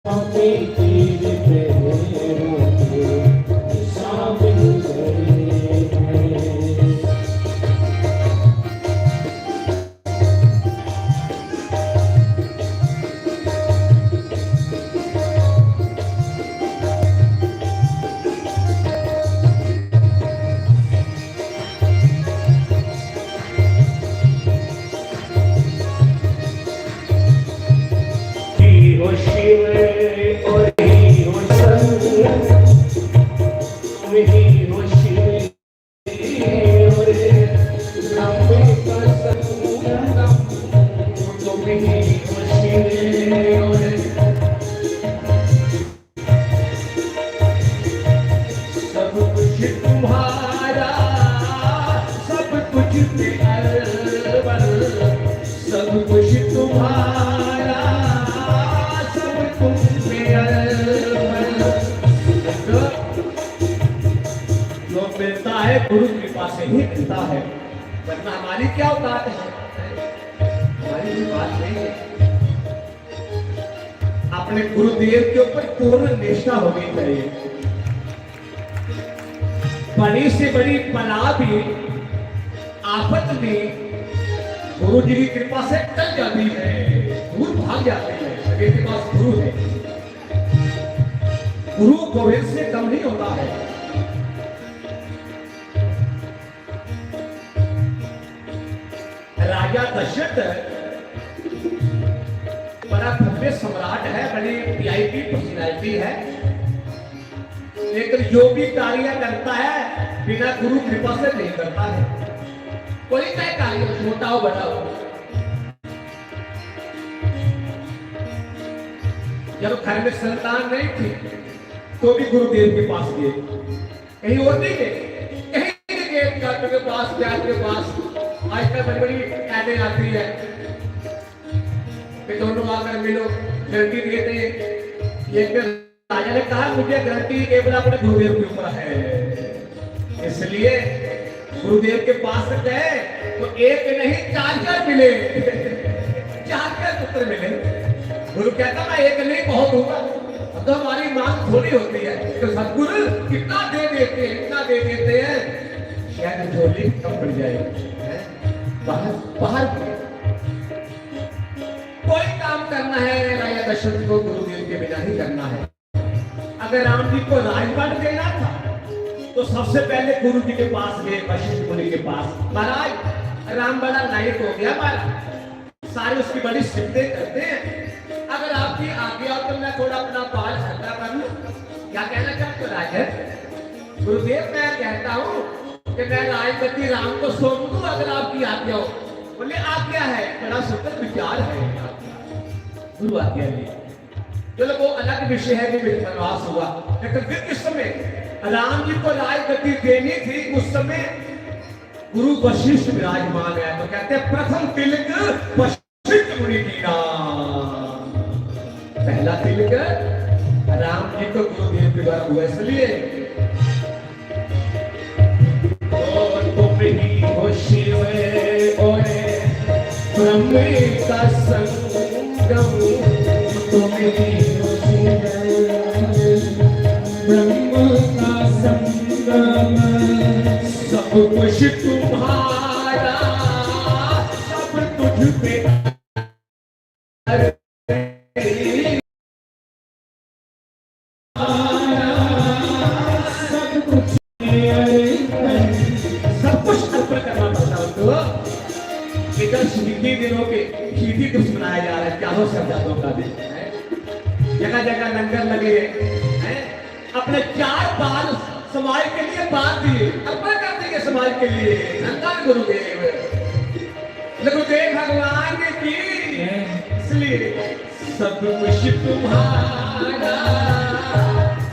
हमें तेरे पैरों के निशान मिल गए हैं। ही हो शिव और ही हो शंकर, तुम ही हो शिव और ब्रह्म का संगम, तुम ही हो शिव और सब कुछ तुम्हारा, सब कुछ पे अव्वल, सब कुछ तुम्हारा, सब तुम पे अव्वल। जो मिलता है गुरु कृपा से ही मिलता है। वरना हमारी क्या औकात है? हमारी कोई बात नहीं है। अपने गुरुदेव के ऊपर पूर्ण निष्ठा होनी चाहिए। बड़ी से बड़ी बला भी आफत में गुरु जी की कृपा से टल जाती है, दूर भाग जाती है। अगर के पास गुरु है, गुरु गोविंद से कम नहीं होता है। राजा दशरथ बड़ा भव्य सम्राट है, बड़ी वीआईपी पर्सनैलिटी है, लेकिन जो भी कार्य करता है बिना गुरु कृपा से नहीं करता है। कोई चाहे कार्य छोटा हो, बड़ा हो, जब घर में संतान नहीं थी तो भी गुरुदेव के पास गए, कहीं और नहीं गए, कहीं नहीं गए, डॉक्टर के पास, ब्याज के पास। आजकल बड़ी बड़ी ऐडें आती है कि दोनों आकर मिलो, गारंटी देते हैं। ये फिर राजा ने कहा, मुझे गारंटी केवल अपने गुरुदेव के ऊपर है। इसलिए गुरुदेव के पास गए तो एक नहीं, चार चार मिले, चार चार पुत्र मिले। गुरु कहता, मैं एक नहीं, बहुत हूँ। अब तो हमारी मांग थोड़ी होती है, तो सदगुरु कितना दे देते हैं, इतना दे देते हैं, शायद झोली कम पड़ जाएगी। बाहर, बाहर कोई काम करना है, राजा दशरथ को गुरुदेव के बिना ही करना है। अगर राम जी को राजपाट देना था तो सबसे पहले गुरु जी के पास गए, वशिष्ठ मुनि के पास। महाराज, राम बड़ा लायक हो गया महाराज, सारे उसकी बड़ी सिफतें करते हैं। अगर आपकी आज्ञा हो तो मैं थोड़ा अपना बाल हल्का कर लूं। क्या कहना चाहते हो राजन? गुरुदेव, मैं कहता हूं कि मैं राजगद्दी राम को सौंप दूं, अगर आपकी आज्ञा हो। बोले, आज्ञा है, बड़ा सुंदर विचार है आपका। गुरु आज्ञा ली। चलो, वो अलग विषय है कि विश्वास हुआ, लेकिन फिर इस समय राम जी को राजगद्दी देनी थी, उस समय गुरु वशिष्ठ विराजमान है, तो कहते हैं, प्रथम तिलक वशिष्ठ मुनि कीना। पहला तिलक राम जी को गुरुदेव के द्वारा हुआ, इसलिए और तुम ही हो शिव और ब्रह्म का संगम, तुम ही हो शिव और ब्रह्म का संगम। सब कुछ तुम्हारा, सब तुझ पे अर्पित। सब कुछ, सब कुछ अर्पण करना पड़ता है उसको। इधर शहीदी दिनों के, शहीदी दिवस मनाया जा रहा है, चारों शहजादों का दिन है, जगह जगह लंगर लगे हैं, अपने चार बाल समाज के लिए बांध दिए, अर्पण कर दिए समाज के लिए। धन धन गुरुदेव, गुरुदेव भगवान की। इसलिए सब कुछ तुम्हारा,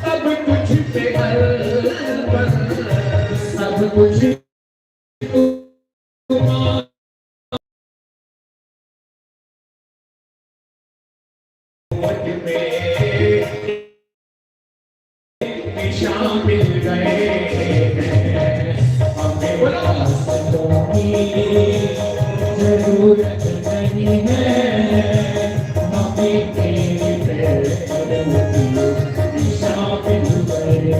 सब कुछ पे अर्पण, सब कुछ तुम्हारा। शामिल गए हैं, हमें रास्तों की जरूरत नहीं है, हमें तेरे पैरों की शामिल गए।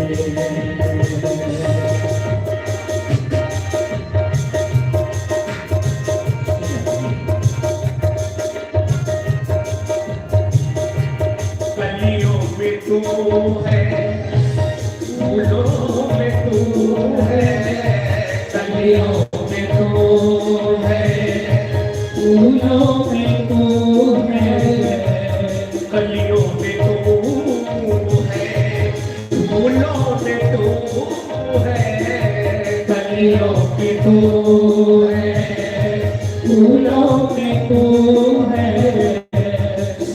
कलियों में तू है, फूलों में तू है, कलियों में तू है, फूलों में तू है, कलियों में तू है, फूलों में तू है, कलियों में तू है, फूलों में तू है।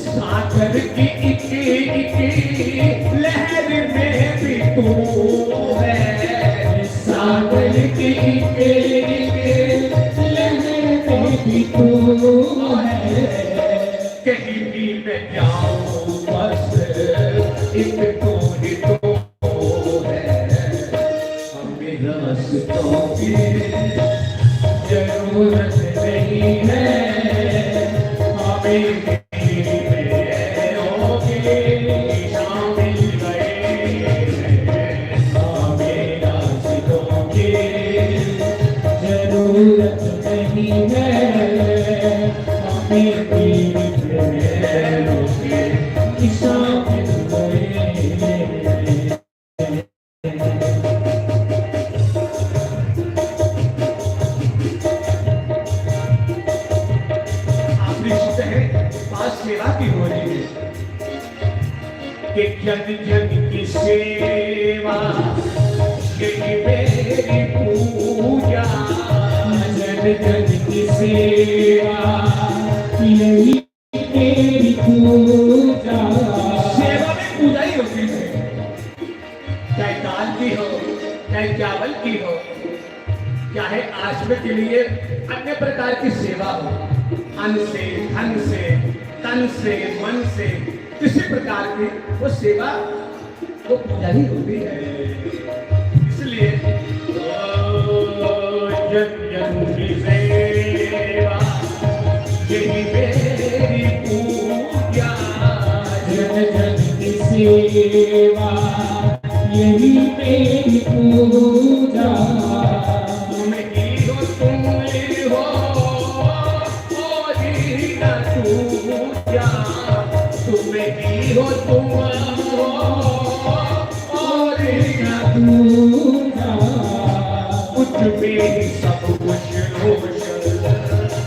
सागर की एक एक लहर में भी तू है, सागर की एक एक लहर में भी तू है। कहीं भी मैं जाऊं बस एक तू ही तू है। हमें रास्तों की जरूरत नहीं है, हमें तेरी पैरों के निशान मिल गए हैं। हमें रास्तों की जरूरत नहीं है, हमें तेरी पैरों के निशान मिल गए हैं। आखिरी शब्द है, पास सेवा की हो रही है कि जन जन की सेवा, यही मेरी पूजा। जन जन की सेवा, यही तेरी पूजा। सेवा भी पूजा ही होती है, चाहे दाल की हो, चाहे चावल की हो, चाहे आश्रम के लिए अन्य प्रकार की सेवा हो, अन्न से, धन से, तन से, मन से, किसी प्रकार की वो सेवा, वो पूजा ही होती है। इसलिए ओ, जन जन की सेवा, यही मेरी पूजा। जन जन की सेवा, यही मेरी पूजा। तुम ही हो, तुम ही हो, और ना दूजा। तुम ही हो, तुम हो, और ना दूजा। कुछ भी सब कुछ रोशन,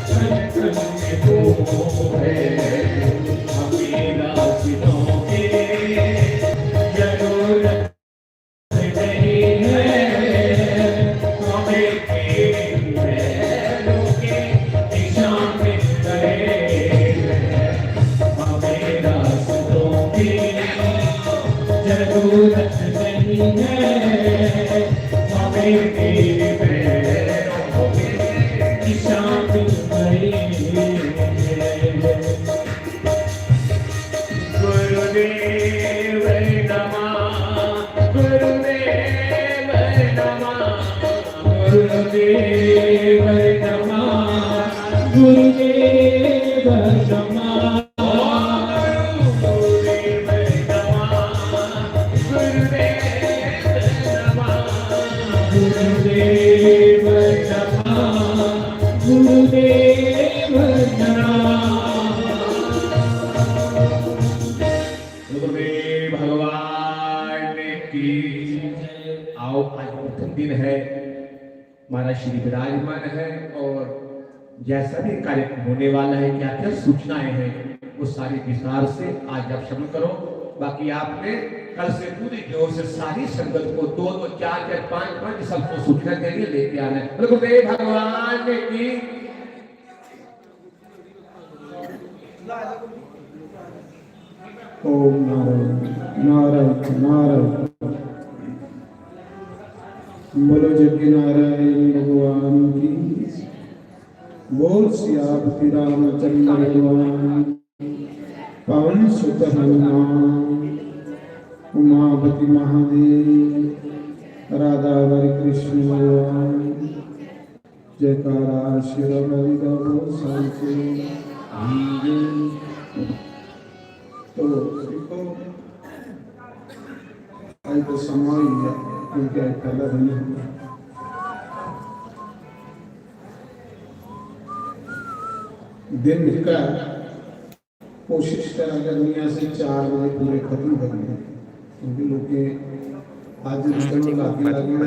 तन तन में तो है। हमें रास्तों की जरूरत नहीं है, हमें तेरी पैरों के निशान मिल गए हैं। हमें रास्तों की जरूरत नहीं है, हमें तेरे पैरों के निशान मिल गए हैं। गुरुदेव नमः, गुरुदेव नमः, गुरुदेव नमः, गुरुदेव नमः। गुरुदेव नमः, गुरुदेव नमः, गुरुदेव नमः, गुरुदेव नमः। गुरुदेव भगवान की। आओ, आज प्रथम दिन है, महाराज श्री विराजमान है और जैसा भी कार्यक्रम होने वाला है, क्या क्या सूचनाएं हैं, वो सारी विस्तार से आज आप श्रवण करो। बाकी आपने कल से पूरे जोर से सारी संगत को दो दो, चार चार, पांच पांच सबको सूचना देनी, लेके आना है। बोलो गुरुदेव भगवान की। ओम नारायण, नारायण, नारायण। बोलो जग नारायण भगवान की। बोल सियापति रामचंद्र भगवान, पवन सुत हनुमान, उमापति महादेव, राधावरी कृष्ण भगवान। जयकारा शेरा वाली दा बोल सांचे। तो देखो, आज तो समा ही है, क्योंकि आज पहला दिन है। दिन का कोशिश करा करनी है असें चार बजे पूरे खत्म करने, क्योंकि लोकें अज निकलण लागे, लागे,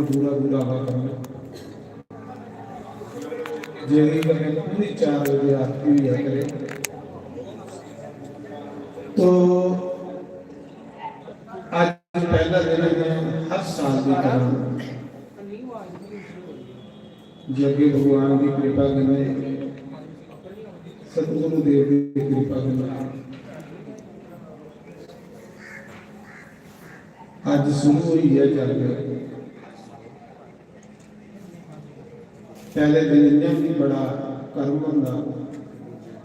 पूरा, पूरा आवा करना। जेह्दी कन्नै पूरी चार बजे आरती होई जा करे। तो अज पहला दिन है, हर साल की तरह जगे भगवान की कृपा कन्नै, सतगुरु देव की कृपा कन्नै अज शुरू हुई है जग। पहले दिन इ'यां भी बड़ा कर्म होंदा,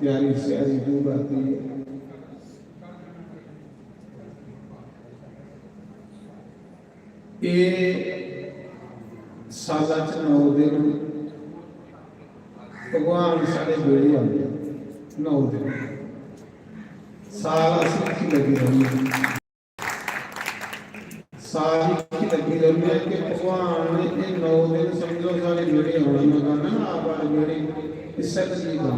त्यारी श्यारी दूर आती है। एह् साला च नौ दिन, भगवान साढ़े बेड़े आंदे नौ दिन। साल अस इत्थै लग्गी रौह्ने, साल इत्थै लग्गी रौह्ने कि भगवान ने एह् नौ दिन समझो साढ़े बेड़े औना। मैं गलाना ना, आप साढ़े बेड़े इस्सै करियै औना।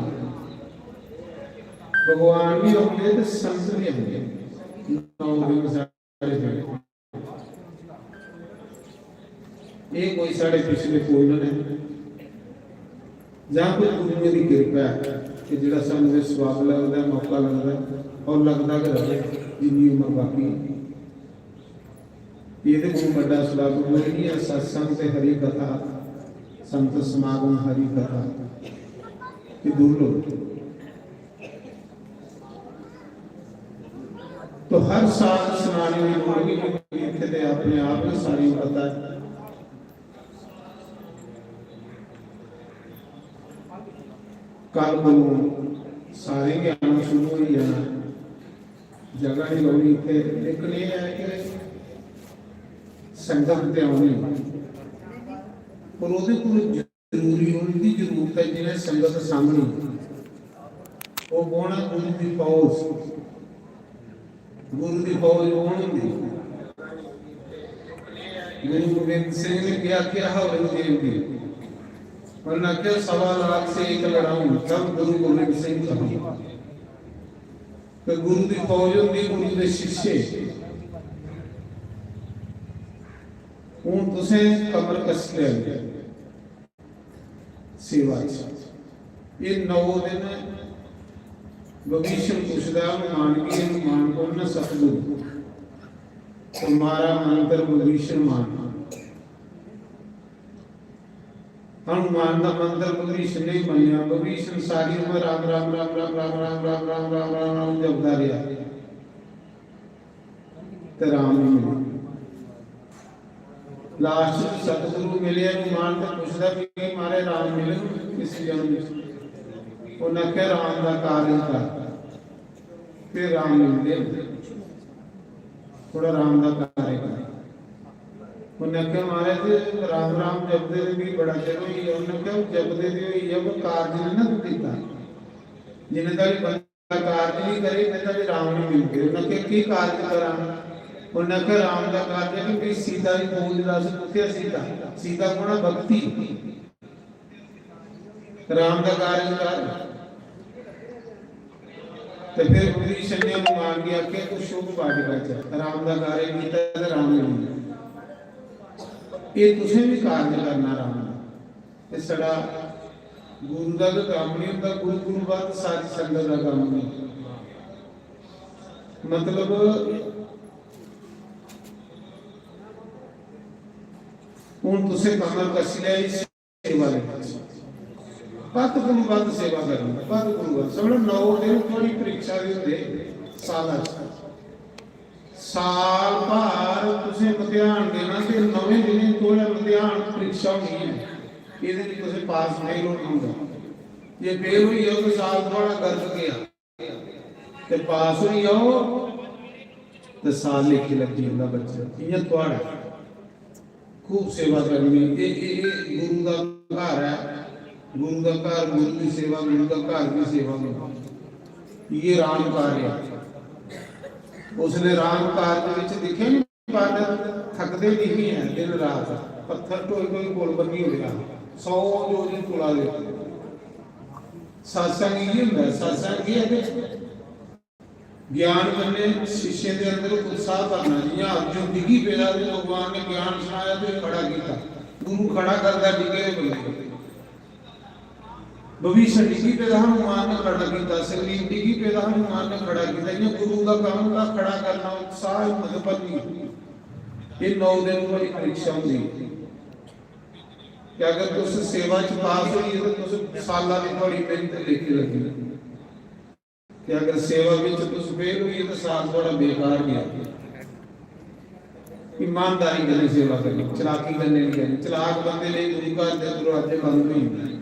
भगवान बी औंदे ते संत बी औंदे। नौ दिन साढ़े बेड़े। एह् कोई साढ़े पिछले पुन्न न जां कोई गुरुएं दी किरपा ऐ कि जेह्ड़ा सानूं एह् सवाब लगदा ऐ, मौका लगदा ऐ और लगदा गै र'वै जिन्नी उम्र बाकी ऐ। एह्दे कोला बड्डा सवाब कोई निं ऐ। सत्संग ते हरि कथा, संत समागम हरि कथा, एह् दुर्लभ। तो हर साल सनाने दी लोड़ निं पौंदी, इत्थै ते अपने आप गै सारें गी पता ऐ। कल कोलू सारें गी आना शुरू होई जाना, जगह निं रौह्नी इत्थै। लेकिन एह् ऐ कि संगत ते औनी, पर ओह्दे कोल जरूरी होने दी जरूरत ऐ जि'नें संगत सामनी। ओह् कौन ऐ? गुरु दी फौज। गुरु दी फौज कौन होंदी? गुरु गोबिंद सिंह ने क्या किया औरंगजेब दी? उन्होंने आख्या, "सवा लाख से एक लड़ाऊं, तब गुरु गोबिंद सिंह कहूं।" ते गुरु दी फौज होंदी गुरु दे शिष्य। हून तुसें कमर कस्सी लैनी सेवा च। एह् नौ दिन विभीषण पुछदा हनुमान गी, हनुमान कौन न? सतगुरु। तुम्हारा मंत्र विभीषण मान। हनुमान दा मंत्र विभीषण ने मन्नेआ। विभीषण सारी उम्र राम राम राम राम राम राम राम राम राम राम जपदा रेहा ते राम नहीं मिले। लास्ट च सतगुरु मिले, हनुमान ते पुछदा कि "महाराज, राम मिले इस जन्म च?" उन्हें आखेआ, "राम दा कार्य कर, फिर राम मिलदे न। थोड़ा राम दा कार्य कर।" उन्हें आखेआ, "महाराज, राम राम जपदे ते मिगी बड़ा चिर होई गेआ।" उन्हें आखेआ, "जपदे ते होई गेआ, पर कार्य नहीं ना तू कीता। जिन्ने तक बंदा कार्य नहीं करे, इन्ने तक राम नहीं मिलदे।" उन्हें आखेआ, "की कार्य करां?" उन्हें आखेआ, "राम दा कार्य कि मेरी सीता दी फौज दस कुत्थै ऐ सीता?" सीता कौन ऐ? भक्ति। राम दा कार्य कर। ते फिर विभीषण ने हनुमान गी आखेआ, "तू शोक वाटिका च राम दा कार्य कीता ते राम ने मिले।" एह् तुसें भी कार्य करना राम दा। ते साढ़ा गुरु दा गै कम्म नहीं होंदा, गुरु गुरु बाद सारी संगत दा कम्म नहीं। मतलब हून तुसें कमर कस्सी लेई सेवा दे विच। बद्ध कोला बद्ध सेवा करनी, बद्ध कोला बद्ध। समझो, नौ दिन थुआढ़ी परीक्षा दे होंदे साला च। साल भर तुसें मतेहान देना ते नौवें दिनें थुआढ़ा मतेहान परीक्षा होनी ऐ। एह्दे च तुसें पास फेल होना होंदा। जे फेल होई जाओ ते साल थुआढ़ा गर्क गेआ। ते पास होई जाओ ते साल लेखे लग्गी जंदा बच्चा। इ'यां थुआढ़ा खूब सेवा करनी। एह्, एह्, एह् गुरु दा घर ऐ, गुरु दा घर, गुरु दी सेवा, गुरु दा घर दी सेवा। इ'यै राम कार्य ऐ। उसने राम कार्य दे विच दिक्खेआ नी, बादल थकदे नहीं है दिन रात, पत्थर ढोई ढोई पुल बनी ओड़ेआ, सौ जोरी पुला दे। सत्संग इ'यै होंदा ऐ, सत्संग एह् ऐ कि ज्ञान कन्नै शिष्य दे अंदर उत्साह भरना। जि'यां अर्जुन डिग्गी पेदा ते भगवान ने ज्ञान सनाया ते खड़ा कीता, गुरु खड़ा करदा डिग्गे दे बंदे गी। विभीषण डिग्गी पेदा हा, हनुमान ने खड़ा कीता, संग्रीव डिग्गी पेदा हा, हनुमान ने खड़ा कीता। इ'यां गुरु दा कम्म होंदा खड़ा करना, उत्साह, हिम्मत भरनी। एह् नौ दिन थुआढ़ी परीक्षा होंदी। कि अगर तुस सेवा च पास होई गे ते तुस साला दी थुआढ़ी मेहनत लेखे लग्गी। ते अगर सेवा बिच तुस फेल होई गे ते साल थुआढ़ा बेकार गेआ। ईमानदारी कन्नै सेवा करनी, चलाकी कन्नै नहीं करनी। चलाक बंदे लेई गुरु घर दे दरवाजे बंद होई जंदे।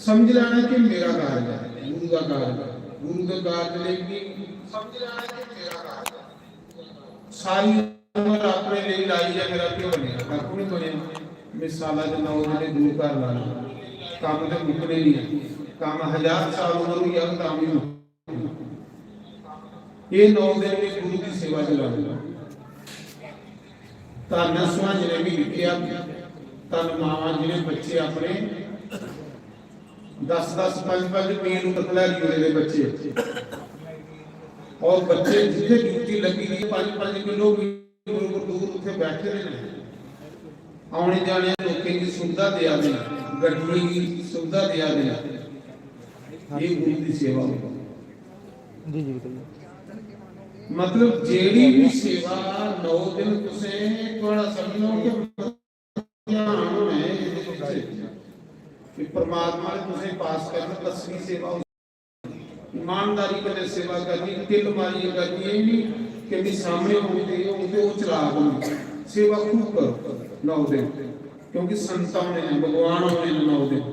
समझ लैना कि मेरा कार्य ऐ, गुरु दा कार्य ऐ। गुरु दे कार्य लेई भी समझ लैना कि मेरा कार्य ऐ। सारी उम्र अपने लेई लाई ऐ, मेरा क्यों बनेआ? कक्ख नहीं बनेआ। मैं साला च नौ दिन गुरु घर लाना। कम्म ते मुक्कने नहीं है। कम्म हजार साल उम्र होई जाग, तां भी मुक्कने। ये नौ दिन भी गुरु की सेवा च लाने। धन सुहांजने भी दिक्खेआ, धन मावां जिन्हें बच्चे अपने दस दस, पांच पांच मील उप्पर खलारी ओड़े दे बच्चे। और बच्चे जित्थे ड्यूटी लगी दी, पांच पांच किलोमीटर दूर उत्थे बैठे दे ने, औने जाने लोकें गी सुविधा देआ दे, गड्डियें गी सुविधा देआ दे। ये गुरु की सेवा होंदी। जी, जी, बताइए। मतलब, जेड़ी भी सेवा नौ दिन तुसें, थोड़ा समझो कि ध्यान होना है इस विच कि परमात्मा ने तुसें पास करना, दसवीं सेवा। ईमानदारी कन्नै सेवा करनी, तिल मारियै करनी, एह् नहीं कि मी सामने होंदे, होंदे ओह् चलाक होंदे। सेवा खूब करो नौ दिन, क्योंकि संत औने न, भगवान औने न नौ दिन।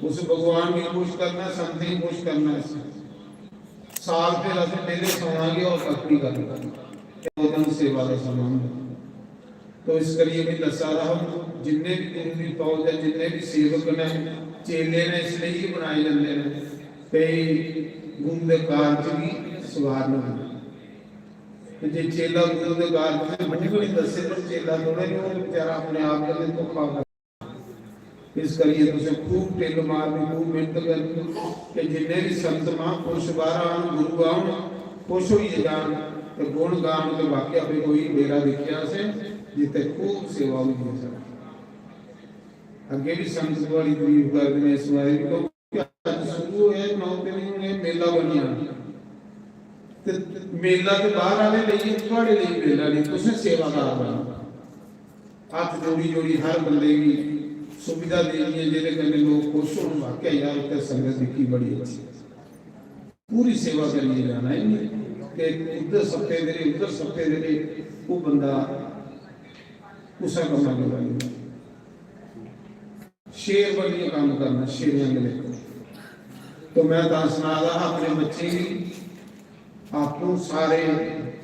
उस भगवान गी खुश करना, संतें गी खुश करना। साल फिर असें बेल्ले सौना गै, होर कक्ख नहीं करना। नौ दिन सेवा दा समां होंदा। तो इस करियै मैं दस्सा दा हा, जिन्ने भी गुरु दी फौज ऐ, जिन्ने भी सेवक ने, चेले ने, इसलिए ही बनाए जंदे ने, कई गुरु दे कारज गी सवारन। ते जे चेला गुरु दे कारज दे मूंह गै नहीं दस्से, तो चेला थोड़े नहीं, वो बेचारा अपने आप कन्नै धोखा करदा। इस करियै तुसें खूब टिल्ल मारनी, खूब मेहनत करनी कि जिन्ने भी संत महापुरुष बाहर आन, गुरु आन, खुश होइयै जान ते गुण गान। ते वाकया भी कोई डेरा दिक्खेआ असें जित्थे खूब सेवा होंदी ऐ। अग्गे भी संत बड़ी तारीफ करदे ने इस बारे भी, क्योंकि अज शुरू होया नौ दिन ही, हून एह् मेला बनी जाना। ते मेला ते बाहर आह्ले लेई, थुआढ़े लेई मेला नहीं, तुसें सेवादार बनना। हत्थ जोड़ी जोड़ी हर बंदे गी सुविधा देनी ऐ, जेह्दे कन्नै लोक खुश होन। वाकई यार, उत्थै संगत दिक्खी बड़ी अच्छी, पूरी सेवा करियै जाना है नी, ते उद्धर सप्पे दे रेह्, उद्धर सप्पे दे रेह्, ओह् बंदा कुसै कम्मा जोगा नेईं। शेर बनियै कम्म करना, शेरें आंह्गर। तो मैं तां सना दा हा अपने बच्चें गी, आपूं सारे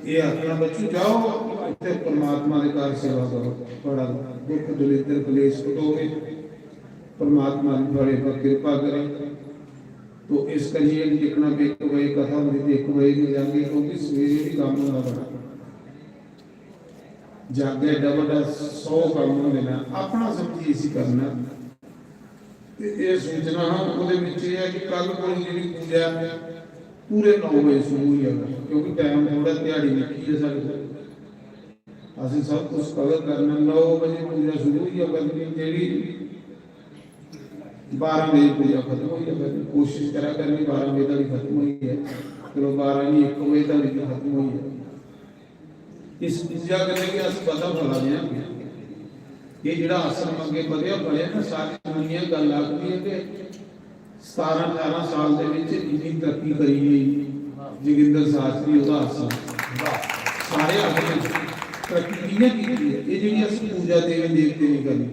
एह् आखना, "बच्चू, जाओ, उत्थे परमात्मा दे घर सेवा करो, बड़ा दुख दलिद्दर कलेश कटोगे, परमात्मा ने थुआढ़े पर किरपा करे।" तो इस करियै दिक्खना कि इक बजे कथा होंदी ते इक बजे गै जागे, क्योंकि सवेरे भी कम्म होंदा बड़ा। जागे एड्डा बड्डा सौ कम्म होंदे न, अपना समझी इसी करना। ते एह् सूचना हा, ओह्दे बिच एह् ऐ कि कल कोला जेह्ड़ी पूजा ऐ, पूरे नौ बजे शुरू होई जाना, क्योंकि टाइम थोह्ड़ा, ध्याड़ी निक्की ऐ साढ़े कोल। असें सब कुछ कवर करना। नौ बजे पूजा शुरू होई जा करनी, जेह्ड़ी बारां बजे पूजा खत्म होई जा करनी। कोशिश करा करनी बारां बजे धोड़ी खत्म होई जाए। चलो, बारां नी, इक बजे धोड़ी भी खत्म होई जाए। इस पूजा कन्नै गै अस पता फला दे आं। एह् जेह्ड़ा आश्रम अग्गें बधेआ, फलेआ ना, सारी दुनिया गल्ल आखदी ऐ कि सतारां ठारां साल दे विच इन्नी तरक्की करी गेई जोगिंदर शास्त्री, ओह्दा आश्रम। सारे आखदे न, तरक्की कि'यां कीती ऐ? एह् जेह्ड़ी अस पूजा देवी देवतें दी करने,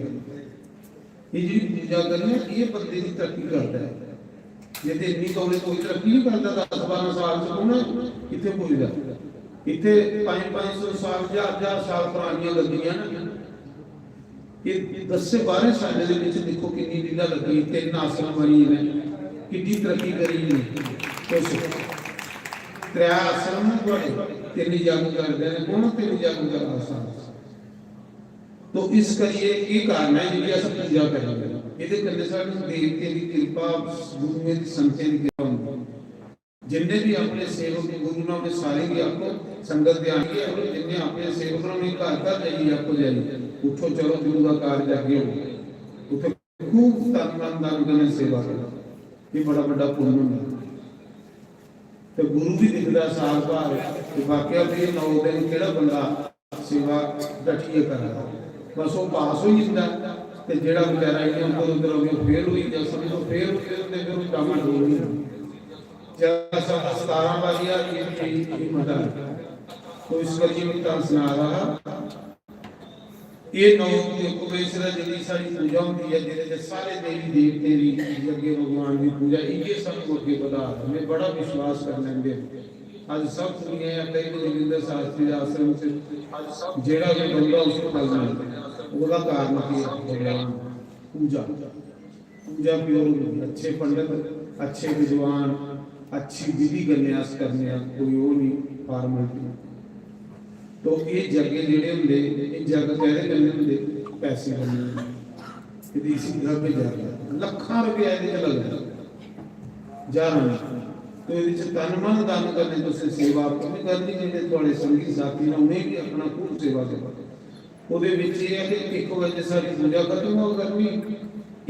एह् जेह्ड़ी पूजा करने, एह् बंदे दी तरक्की करदा ऐ। जे ते इन्नी तौले कोई तरक्की नहीं करदा, दस बारां साल च कु'न इत्थै पुजदा? इत्थै पंज पंज सौ साल, ज्हार ज्हार साल परानियां गद्दियां न। एह् दस्सें बाह्रें सालें दे बिच दिक्खो किन्नी लीला लग्गी, तिन्न आश्रम बनी गे, किन्नी तरक्की करी गे। तुस त्रै आश्रम न थुआढ़े, तिन्न यज्ञ करदे न, कु'न तिन्न यज्ञ करदा साल च? तो इस करियै एह् कारण ऐ जेह्ड़ी अस पूजा करने आं। एह्दे कन्नै सानूं देवतें दी किरपा, गुरुएं दी, संतें दी किरपा होंदी। जिन्ने भी अपने सेवक गुरु ने, उ'नें सारें गी आखो, संगत दे आइयै आखो, जिन्ने अपने सेवक ने, उ'नें घर घर जाइयै आखो, जाइयै, "उठो, चलो, गुरु दा कारज अग्गें होग।" उत्थै खूब तन मन धन कन्नै सेवा करो, एह् बड़ा बड्डा पुन्न होंदा। ते गुरु भी दिखदा साल भर कि वाकया भी एह् नौ दिन केह्ड़ा बंदा सेवा डटियै करा दा। बस ओह् पास होई जंदा, ते जेह्ड़ा बेचारा इ'यां उद्धर उद्धर होई फेल होई गेआ, समझो फेल होई गेआ, ते फिर ओह् डामाडोल होई जंदा। जरा सा सतारां बारी आ, ये, ये, ये मजा नहीं। तो इस करियै मैं तां सना रहा, ये नौ उपवेश दा जेह्ड़ी साढ़ी पूजा होंदी ऐ, जेह्दे च सारे देवी देवतें दी, अग्गे भगवान दी पूजा, इ'यै सानूं अग्गे बधा। मैं बड़ा विश्वास करना इंदे। अज सब दुनिया ऐ, कई जोगिंदर शास्त्री दे आश्रम च जेह्ड़ा भी बंदा उसको करना, ओह्दा कारण केह् ऐ? भगवान, पूजा। पूजा प्योर होंदी, अच्छे पंडित, अच्छे विद्वान, अच्छी विधि कन्नै अस करने आं, कोई ओह् निं, formality। तो एह् यज्ञ जेह्ड़े होंदे, एह् यज्ञ कैह्दे कन्नै होंदे? पैसे कन्नै होंदे। एह्दी इसी द्रव्य यज्ञ, लक्खां रपेआ एह्दे च लगदा, ज्हारां निं। तो एह्दे च तन मन धन कन्नै तुसें सेवा आपूं बी करनी, जेह्ड़े थुआढ़े संगी साथी न उ'नेंगी बी आखना खूब सेवा करो। ओह्दे बिच एह् ऐ कि इक बजे साढ़ी पूजा खत्म होआ करनी,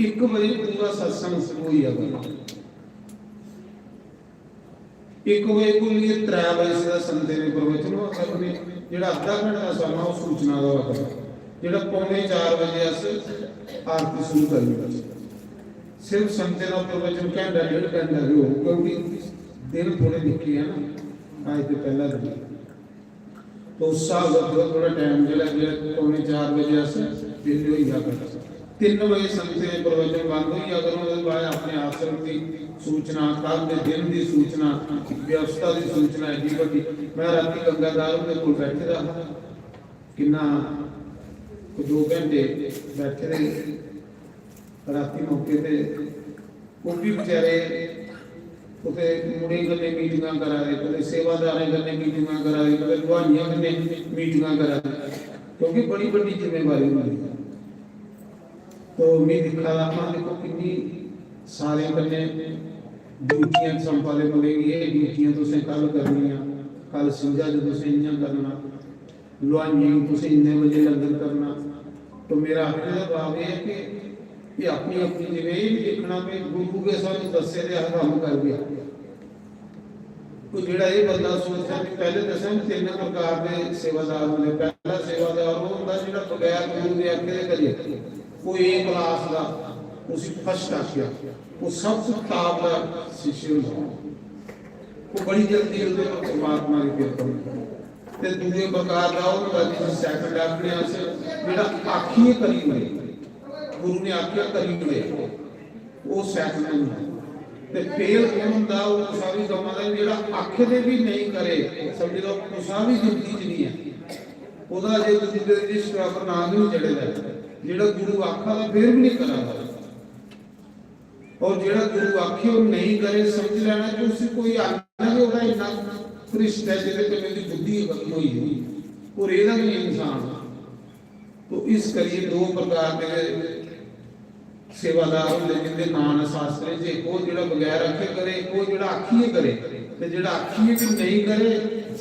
इक बजे पूरा सत्संग शुरू होई जा करना। इक बजे कोला लेइयै त्रै बजे दा संतें दे प्रवचन होआ करने, जेह्ड़ा अद्धा घंटा समां ओह् सूचना दा होआ करना, जेह्ड़ा पौने चार बजे अस आरती शुरू करी ओड़चै। सिर्फ संतें दा प्रवचन घंटा डेढ़ घंटा गै होग, क्योंकि दिन थोह्ड़े निक्के ऐ ना, अज्ज ते पैह्ला दिन ऐ। तो उस स्हाब दा थोह्ड़ा, थोह्ड़ा टाइम जेह्ड़ा, जेह्ड़ा पौने चार बजे अस बेह्ले होई जा करचै। तिन्न बजे संगतें दे प्रवचन बंद होई जा करन, ओह्दे बाद अपने आश्रम दी सूचना, कल दे दिन दी सूचना, व्यवस्था दी सूचना एड्डी बड्डी। में रातीं गंगाधर हुंदे कोल बैठे दा हा, किन्ना कोई दो घैंटे बैठे दे। रातीं मौके ते ओह् बी बेचारे कुतै मुड़ें कन्नै मीटिंगां करा दे, कुतै सेवादारें कन्नै मीटिंगां करा दे, कुतै लुहानियें कन्नै मीटिंगां करा दे, क्योंकि बड़ी बड्डी जिम्मेवारी होंदी ऐ। तो में दिक्खा दा हा, दिक्खो किन्नी सारें कन्नै ड्यूटियां संपा दे, बोले कि एह् ड्यूटियां तुसें कल करनियां, कल सिंझा च तुसें इ'यां करना, लुहाइयें गी तुसें इन्ने बजे लंगर करना। तो मेरा आखने दा भाव एह् ऐ कि एह् अपनी अपनी जगह एह् बी दिक्खना कि गुरु गै सानूं दस्से ते अस कम्म करगे। कोई जेह्ड़ा एह् बंदा सोचदा कि पैह्ले दस्सेआ बी तिन्न प्रकार दे सेवादार होंदे। पैह्ला सेवादार ओह् होंदा जेह्ड़ा बगैर गुरु दे आखे दे करी कोई A class दा उसी first आखेआ, ओह् सब तों top दा शिष्य होंदा। ओह् बड़ी जल्दी ओह्दे पर परमात्मा दी किरपा होंदी। ते दूए प्रकार दा ओह् होंदा जिसी second आखने अस, जेह्ड़ा आखियै करी ओड़े, गुरु ने आखेआ करी ओड़े, ओह् second होंदा। ते fail कौन होंदा? ओह् कुसै बी कम्मा दा जेह्ड़ा आखे दे बी नेईं करे, समझी लैओ कुसै बी जिंदगी च निं ऐ। ओह्दा अजें गुरु दे रजिस्टरा पर नांऽ बी निं चढ़े दा ऐ। जेह्ड़ा गुरु आखा दा फिर बी निं करा दा। और जेह्ड़ा गुरु आखे ओह् नेईं करे, समझी लैना कि उसी कोई आखना कि ओह्दा इन्ना भ्रिश्ट ऐ जेह्दे कन्नै ओह्दी बुद्धि खत्म होई गेदी। ओह् रेह्दा गै निं इंसान। तो इस करियै दो प्रकार दे सेवादार होंदे जिंदे नांऽ न शास्त्रें च, इक ओह् जेह्ड़ा बगैर आखे करे, इक ओह् जेह्ड़ा आखियै करे। ते जेह्ड़ा आखियै बी नेईं करे,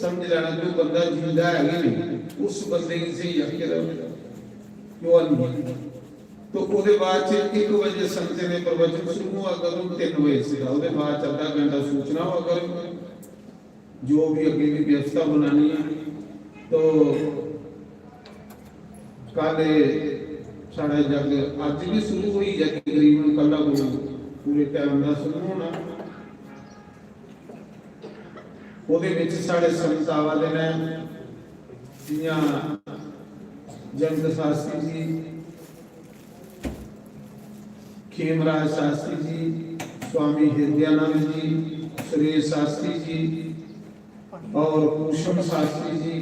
समझी लैना कि ओह् बंदा जींदा ऐ गै नेईं। उस बंदे गी स्हेई आखे दा कि ओह् हल्ली ऐ। तो ओह्दे बाद च इक बजे संगतें दे प्रवचन शुरू होआ करन, तिन्न बजे सिद्धा। ओह्दे बाद च अद्धा घंटा सूचना होआ करन, जो बी अग्गें दी व्यवस्था बनानी ऐ। तो कल एह् साढ़ा यज्ञ अज्ज बी शुरू होई गेआ, तकरीबन कल्ला कोई पूरे टैम दा शुरू होना। ओह्दे बिच साढ़े संत आवा दे न, जि'यां जयंत शास्त्री जी, खेमराज शास्त्री जी, स्वामी हृदयानंद जी, सुरेश शास्त्री जी और कुसुम शास्त्री जी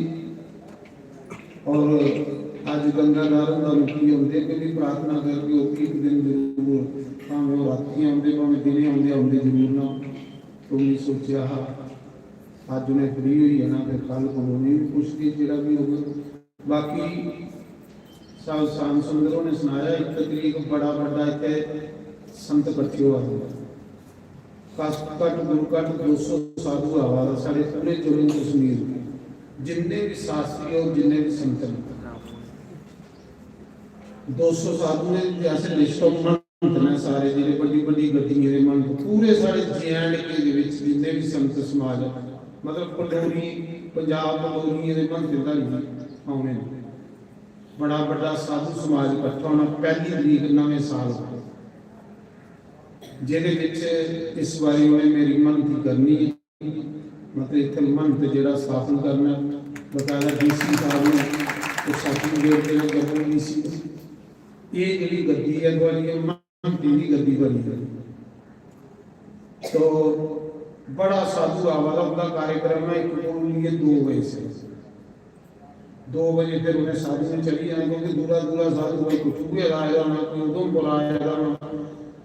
और अज्ज गंगाधर हुंदा मुखी औंदे, कि भी प्रार्थना करगे, ओह् भी इक दिन जरूर, भामें ओह् रातीं औंदे, भामें दिनें औंदे, औंदे जरूर ना। तो में सोचेआ हा, अज्ज उ'नें फ्री होई जाना, फिर कल कोल उ'नें बी पुछगे जेह्ड़ा बी होग। बाकी साहब शाम सुंदर होरें सनाया, इक तरीक बड़ा बड्डा इत्थै संत कट्ठे होआ दे। कस घट्ट गुरु घट्ट दो सौ साधु आवा दा साढ़े पूरे जम्मू कश्मीर दे, जिन्ने बी शास्त्री और जिन्ने बी संत न, दो सौ साधु ने, जैसे लिस्ट ऑफ महंत ने सारे, जेह्ड़े बड्डी बड्डी गड्डियें दे महंत, पूरे साढ़े जे एंड के दे विच जिन्ने बी संत समाज, मतलब पंडोरी, पंजाब पंडोरियें दे महंतें दा नहीं औने न। बड़ा बड्डा साधु समाज इकट्ठा होना पैह्ली तरीक नमें साल उप्पर, जेह्दे विच इस बारी उ'नें मेरी महंती करनी ऐ। मतलब इत्थै महंत जेह्ड़ा स्थापन करना, बकायदा डीसी साहब ने ते सर्टिफिकेट देना जम्मू डीसी ने। एह् जेह्ड़ी गद्दी ऐ थुआढ़ी, एह् महंतें दी गद्दी बनी ऐ। तो बड़ा साधु आवा दा, उं'दा कार्यक्रम है इक कोला लेइयै दो बजे से। दो बजे फिर उ'नें साधु ने चली जाना, क्योंकि दूरा दूरा साधु कोई कठुए दा आए दा होना, कोई उधमपुर आए दा होना,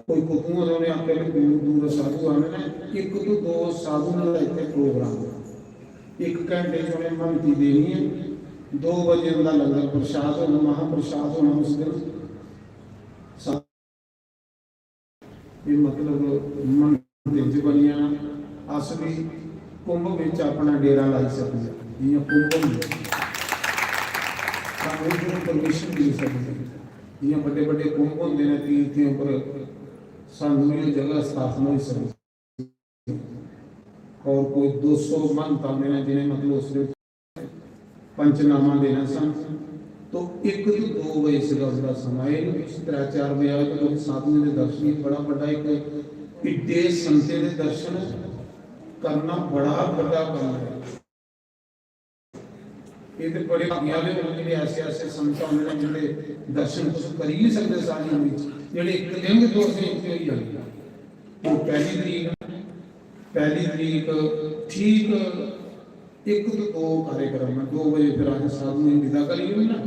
कोई कुतुआं दा, उ'नें आखेआ कि दूर दूर साधु आने न, इक तो दो साधु दा इत्थै प्रोग्राम, इक घैंटे च उ'नें म्हनती देनी ऐ, दो बजे उं'दा लंगर प्रसाद होना, महाप्रसाद होना उस दिन। सा-, एह् मतलब म्हनती च बनी जाना। अस बी कुंभ बिच अपना डेरा लाई सकदे, जि'यां कुंभ होंदे, सानूं इद्धरों परमिशन मिली सकदी। जि'यां बड्डे बड्डे कुंभ होंदे न तीर्थें उप्पर, सानूं बी ओह् जगह स्थापना होई सकदी। और कोई दो सौ महंत आंदे ने, जि'नें मतलब उस दिन पंचनामा देना सन, तो इक तो दो बजे इस गल्ल दा समां, एह् निं तुस त्रै चार बजे आओ, तो तुस साधुएं दे दर्शन, एह् बड़ा बड्डा इक, इड्डे संतें दे दर्शन करना बड़ा बड्डा कम्म ऐ। एह् ते बड़े भाग्य आह्ले होंदे जेह्ड़े ऐसे ऐसे संत होंदे न, जेह्ड़े दर्शन तुस करी निं सकदे सारी उम्र च, जेह्ड़े इक दिन गै तुस इत्थै होई जांदे। ओह् पैह्ली तरीक, पैह्ली तरीक ठीक इक तो दो कार्यक्रम न, दो बजे फिर असें साधुएं गी विदा करी ओड़ना।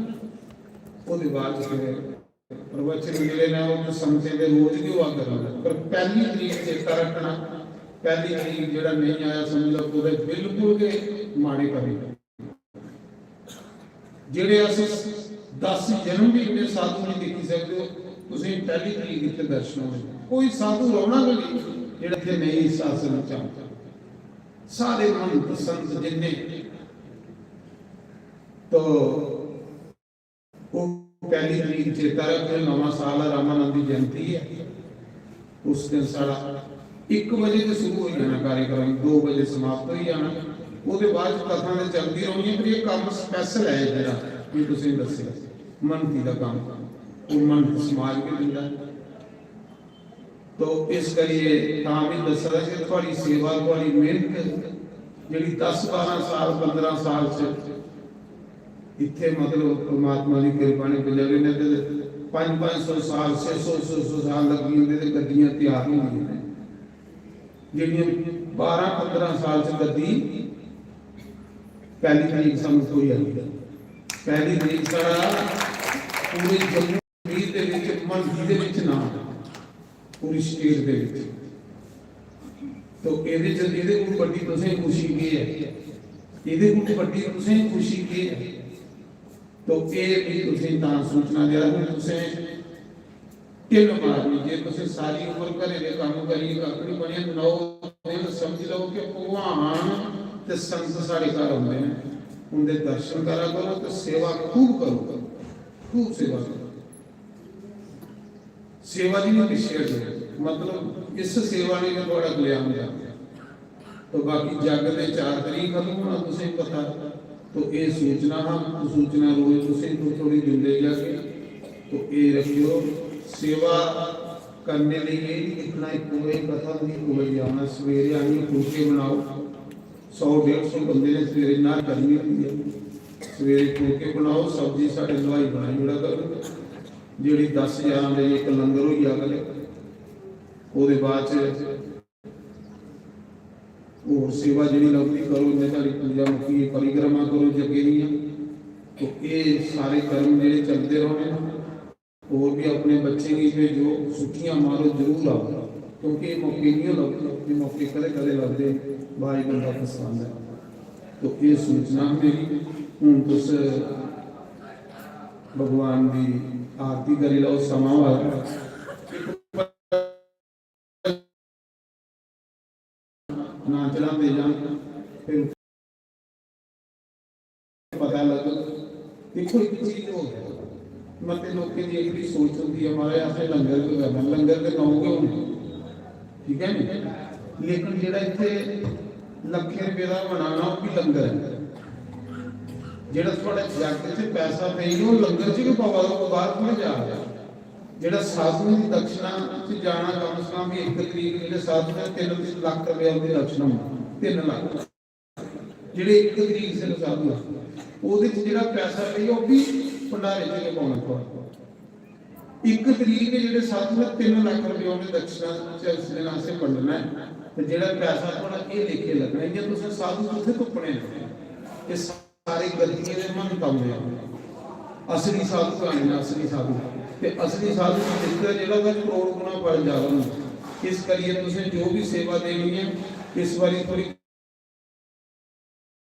ओह्दे बाद च फिर प्रवचन जेह्ड़े न, ओह् ते संगतें दे रोज गै होआ करन, पर पैह्ली तरीक चेता रक्खना, पैह्ली तरीक जेह्ड़ा नेईं आया, समझ लैओ, ओह्दे बिल्कुल गै माड़े कर्म। जेह्ड़े अस दस जन्म बी इन्ने साधु नेईं दिक्खी सकदे, तुसें पैह्ली तरीक इत्थै दर्शन होने। कोई साधु रौह्ना गै नेईं जेह्ड़ा इत्थै नेईं इस आश्रम च आंदा। सारे महंत संत जिन्ने, तो ओह् पैह्ली तरीक चेता रक्खो, नमां साल ऐ, रामानंद दी जयंती ऐ। उस दिन साढ़ा इक बजे ते शुरू होई जाना कार्यक्रम, दो बजे समाप्त होई जाना। ओह्दे बाद च कथा ते चलदी रौह्नी, पर एह् कम्म special ऐ जेह्ड़ा में तुसेंगी दस्सेआ, महंती दा कम्म, ओह् महंत समाज गै दिंदा ऐ। तो इस करियै तां बी दस्सा दा कि थुआढ़ी सेवा, थुआढ़ी मेह्नत जेह्ड़ी दस बारां साल, पंदरां साल च इत्थै मतलब परमात्मा दी किरपा ने पजावे ने ते पंज पंज सौ साल, छे सौ, छे सौ साल लग्गी जंदे ते गड्डियां त्यार होंदियां न। जेह्ड़ियां बारां पंदरां साल च गड्डी पैह्ली तरीक सानूं थ्होई जंदी ऐ। पैह्ली तरीक साढ़ा पूरे जम्मू कश्मीर दे विच, मंडी दे विच नाम, पूरी state दे विच। तो एह्दे च, एह्दे कोल बड्डी तुसें खुशी केह् ऐ? एह्दे कोल बड्डी तुसें खुशी केह् ऐ? तो एह् भी तुसें तां सूचना देआ, हुन तुसें ढिल्ल मारनी। जे तुसें सारी उम्र घरै दे कम्म करियै कक्ख निं बनेआ, नौ दिन समझी लैओ कि भगवान ते संत साढ़े घर औंदे न, उं'दे दर्शन करा करो ते सेवा खूब करो, खूब सेवा करो। सेवा दी निं पिच्छें हटो, मतलब इस सेवा ने गै थुआढ़ा कल्याण करना। तो बाकी जग दे चार तरीक खत्म होना, तुसें पता। तो एह् सूचना हा, सूचना रोज तुसें थोड़ी थोड़ी दिंदे जागे। तो एह् रखियो, सेवा करने लेई एह् निं दिक्खना इक्को बारी कथा होंदी, इक्को बारी जाना, सवेरे आनियै फुलके बनाओ, सौ डेढ़ सौ बंदे ने सवेरे न्हार करनी होंदी ऐ। सवेरे फुलके बनाओ, सब्जी साढ़े हलवाई बनाई ओड़ा करो, जेह्ड़ी दस ग्यारह बजे इक लंगर होई जा करो। ओह्दे बाद च होर सेवा जेह्ड़ी लभदी करो, इन्ने धोड़ी पूजा मुक्की, परिक्रमा करो जग्गे दियां। तो एह् सारे कर्म जेह्ड़े चलदे रौह्ने न। होर भी अपने बच्चें गी भेजो, छुट्टियां मारो, जरूर आओ, क्योंकि एह् मौके निं लभदे, एह् मौके कदें कदें लभदे, बाद च बंदा पछतांदा ऐ। तो एह् सूचना मेरी, हून तुस भगवान दी आरती करी लैओ, समां होआ दा। नां चढ़ांदे जान, फिर पता लग्ग। दिक्खो, इक चीज होर ऐ, मते लोकें दी एह्कड़ी सोच होंदी ऐ, "महाराज, असें लंगर गै करना, लंगर ते नौ गै होने।" ठीक ऐ नी? लेकिन जेह्ड़ा इत्थै लक्खें रपेऽ दा बनाना, ओह् बी लंगर ऐ। जेह्ड़ा थुआढ़े जग च पैसा पेई, ओह् लंगर च गै पवा दा, ओह् बाह्र थोह्ड़े जा दा। जेह्ड़ा साधुएं दी दक्षिणा च जाना, कम से कम भी इक तरीक, जेह्ड़े साधु ने तिन्न लक्ख रपेआ उं'दी दक्षिणा होंदी, तिन्न लक्ख। जेह्ड़े इक तरीक सिर साधु ऐ, ओह्दे च जेह्ड़ा पैसा पेई, ओह् बी भंडारे च गै पौना थुआढ़ा। इक तरीक च जेह्ड़े साधु ने तिन्न लक्ख रपेआ उ'नें दक्षिणा च इस दिन असें बंडना ऐ, ते जेह्ड़ा पैसा थुआढ़ा एह् लेखे लग्गना। इ'यां तुसें साधु कुत्थै तुप्पने न? एह् सारे गद्दियें दे महंत औंदे न। असली साधु आए न, असली साधु। ते असली साधु ने दित्ते दा जेह्ड़ा, ओह्दा करोड़ गुणा फल ज्यादा होंदा। इस करियै तुसें जो बी सेवा देनी ऐ, इस बारी थोड़ी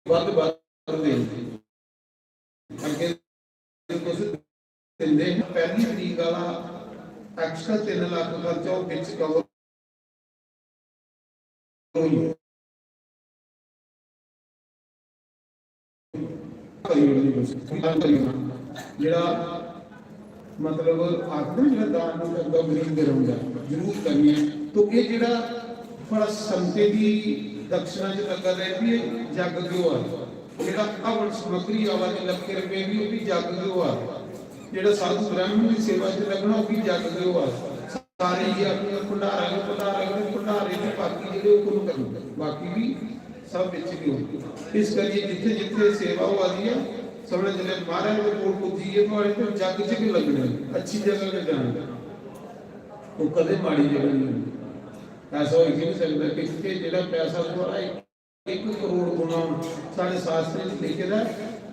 बद्ध बद्ध देनी। अग्गें तुस दिंदे हे, पैह्ली तरीक आह्ला extra तिन्न लक्ख खर्चा ओह् बिच cover होई गेआ। करी ओड़नी तुस। जेह्ड़ा मतलब आखदे ना, जेह्ड़ा दान निं करदा, गरीब दे रौंह्दा, जरूर करनी ऐ। तो एह् जेह्ड़ा थुआढ़ा संते दी दक्षिणा च लग्गा दा ऐ, भी एह् जग क्यों आ? जेह्ड़ा हवन समग्री आवा दी लक्खें रपेऽ दी, ओह् भी जग क्यों आ? जेह्ड़ा साधु ब्राह्मण दी सेवा च लग्गना, ओह् भी जग क्यों आ? सारे इ'यै आखदे, "भंडारा गै भंडारा, गै भंडारे च बाकी जेह्ड़े हुकम करने, बाकी बी सब बिच गै होंदे।" इस करियै जित्थै जित्थै सेवा होआ दी ऐ, समझो जिसलै महाराज दे कोल पुज्जी गे थुआढ़े, ते जग च गै लग्गने, अच्छी जगह गै जाना। ओह् कदें माड़ी जगह नहीं होंदी। ऐसा होई गै नहीं सकदा कि इत्थै जेह्ड़ा पैसा थुआढ़ा इक करोड़ गुणा होना। साढ़े शास्त्रें च लिखे दा ऐ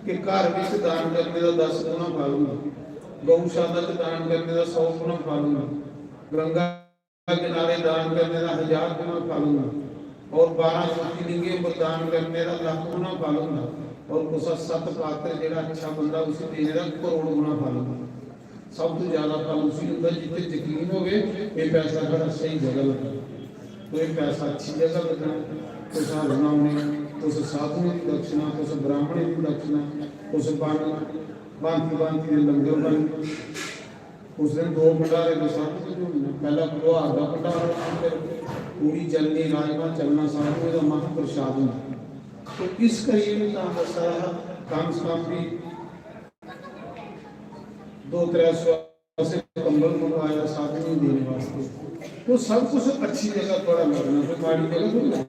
कि घर बिच दान करने दा दस गुणा फल होंदा, गौशाला च दान करने दा सौ गुणा फल होंदा, गंगा किनारे दान करने दा हजार गुणा फल होंदा, और बारां ज्योतिर्लिंगें पर दान करने दा लक्ख गुणा फल होंदा, और कुसै सत पात्र जेह्ड़ा अच्छा बंदा, उसी देने दा करोड़ गुणा फल होंदा। सब तो ज्यादा फल उसी होंदा जित्थै यकीन होवे, एह् पैसा साढ़ा स्हेई जगह लग्गना। तो एह् पैसा अच्छी जगह लग्गना, कुसै हवन होने, कुसै साधुएं दी दक्षिणा, कुसै ब्राह्मणें दी दक्षिणा, कुसै बन-, भांति भांति दे लंगर बन। उस दिन दो भंडारे दे साधु जी होने, पैह्ला लुहार दा भंडारा होना, फिर पूड़ी चलनी, राजमा चलना, साधुएं दा महाप्रसाद होना। तो इस करियै में तां दस्सा दा हा, कम से कम भी दो त्रै सौ असें कंबल मंगवाया साधुएं गी देने वास्ते। तो सब कुछ अच्छी जगह थुआढ़ा लगना, कोई माड़ी जगह थोड़ी लगना।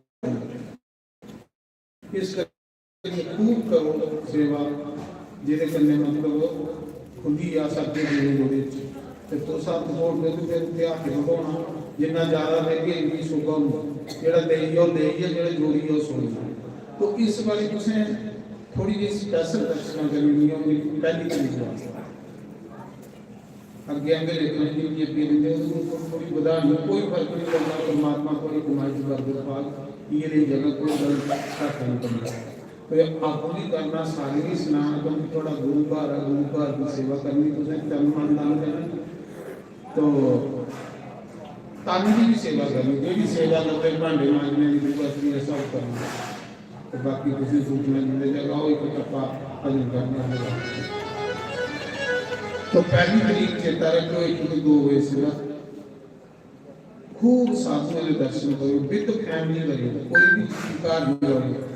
इस करियै खूब करो सेवा, जेह्दे कन्नै मतलब खु'ल्ली जा, सच्चे दिलै दे बिच। ते तुस हत्थ जोड़दे ते फिर उत्थै हत्थ बधाना, जिन्ना ज्यादा देगे, इन्नी शोभा होंदी। जेह्ड़ा देई गेआ, ओह् देई गेआ, जेह्ड़ा जोड़ी गेआ, ओह् सोड़ी गेआ। तो इस बारी तुसें थोड़ी जेही स्पैशल दक्षिणा करनी ऐ, ओह् जेह्ड़ी पैह्ली तरीक वास्तै। अग्गें अग्गें लेखा च जिन्नी अग्गें दिंदे, ओह्दे कोल थोड़ी थोड़ी बधानी, कोई फर्क निं पौंदा, परमात्मा थुआढ़ी कमाई च बरकत पाग। इ'यै नेही जगह कोई गल्ल घट्ट निं पौंदी। ते आपूं बी करना, सारें गी सनाना, क्योंकि थुआढ़ा गुरु घर ऐ, गुरु घर दी सेवा करनी, तुसें तन मन दान करना। तो तन दी बी सेवा करनी, जेह्ड़ी सेवा लब्भे, भांडे मांजने दी, दूआ त्रीया सब करना। ते बाकी तुसें सूचना दिंदे जागा, ओह् इक टप्पा भजन करने आह्ले दा। तो पैह्ली तरीक चेता रक्खेओ, इक ते दो बजे सिवा खूब साधुएं दे दर्शन करेओ, with family करेओ, कोई बी घर निं र'वो।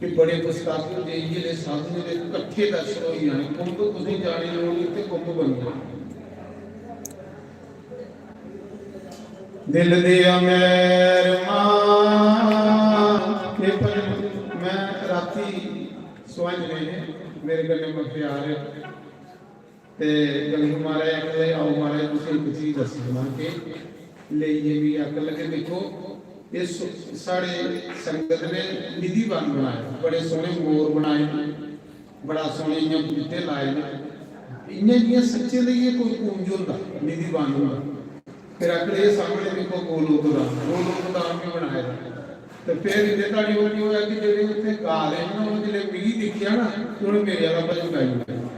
कि बड़े पछताते होंदे, इ'यै जेह् साधुएं दे कट्ठे दर्शन होई जाने, कुंभ तुसें जाने दी लोड़ निं, इत्थै कुंभ बनी जाना। दिल दिया मेहरमा। एह् भजन में राती सुहाइयें ने मेरे कन्नै मखियार ते गंगू महाराज आखन लगे, "आओ महाराज, तुसें इक चीज दस्सी देना।" कि लेइयै मिगी आखन लगे, "दिक्खो, एह् सु-, साढ़े संगत ने निधि वन बनाए, बड़े सोह्ने मोर बनाए, बड़ा सोह्ने इ'यां बूह्टे लाए न, इ'यां जि'यां सच्चे लेइयै कोई कुंज होंदा, निधि वन होंदा।" फिर आखन लगे, "सामने दिक्खो गोलोक धाम, गोलोक धाम बी बनाए दा।" ते फिर इन्ने धड़ी ओह् निं होआ कि जेह्ड़े उत्थै गा दे हे ना, ओह् जिसलै मिगी दिक्खेआ ना, ते उ'नें मेरे आह्ला भजन गाई ओड़ेआ।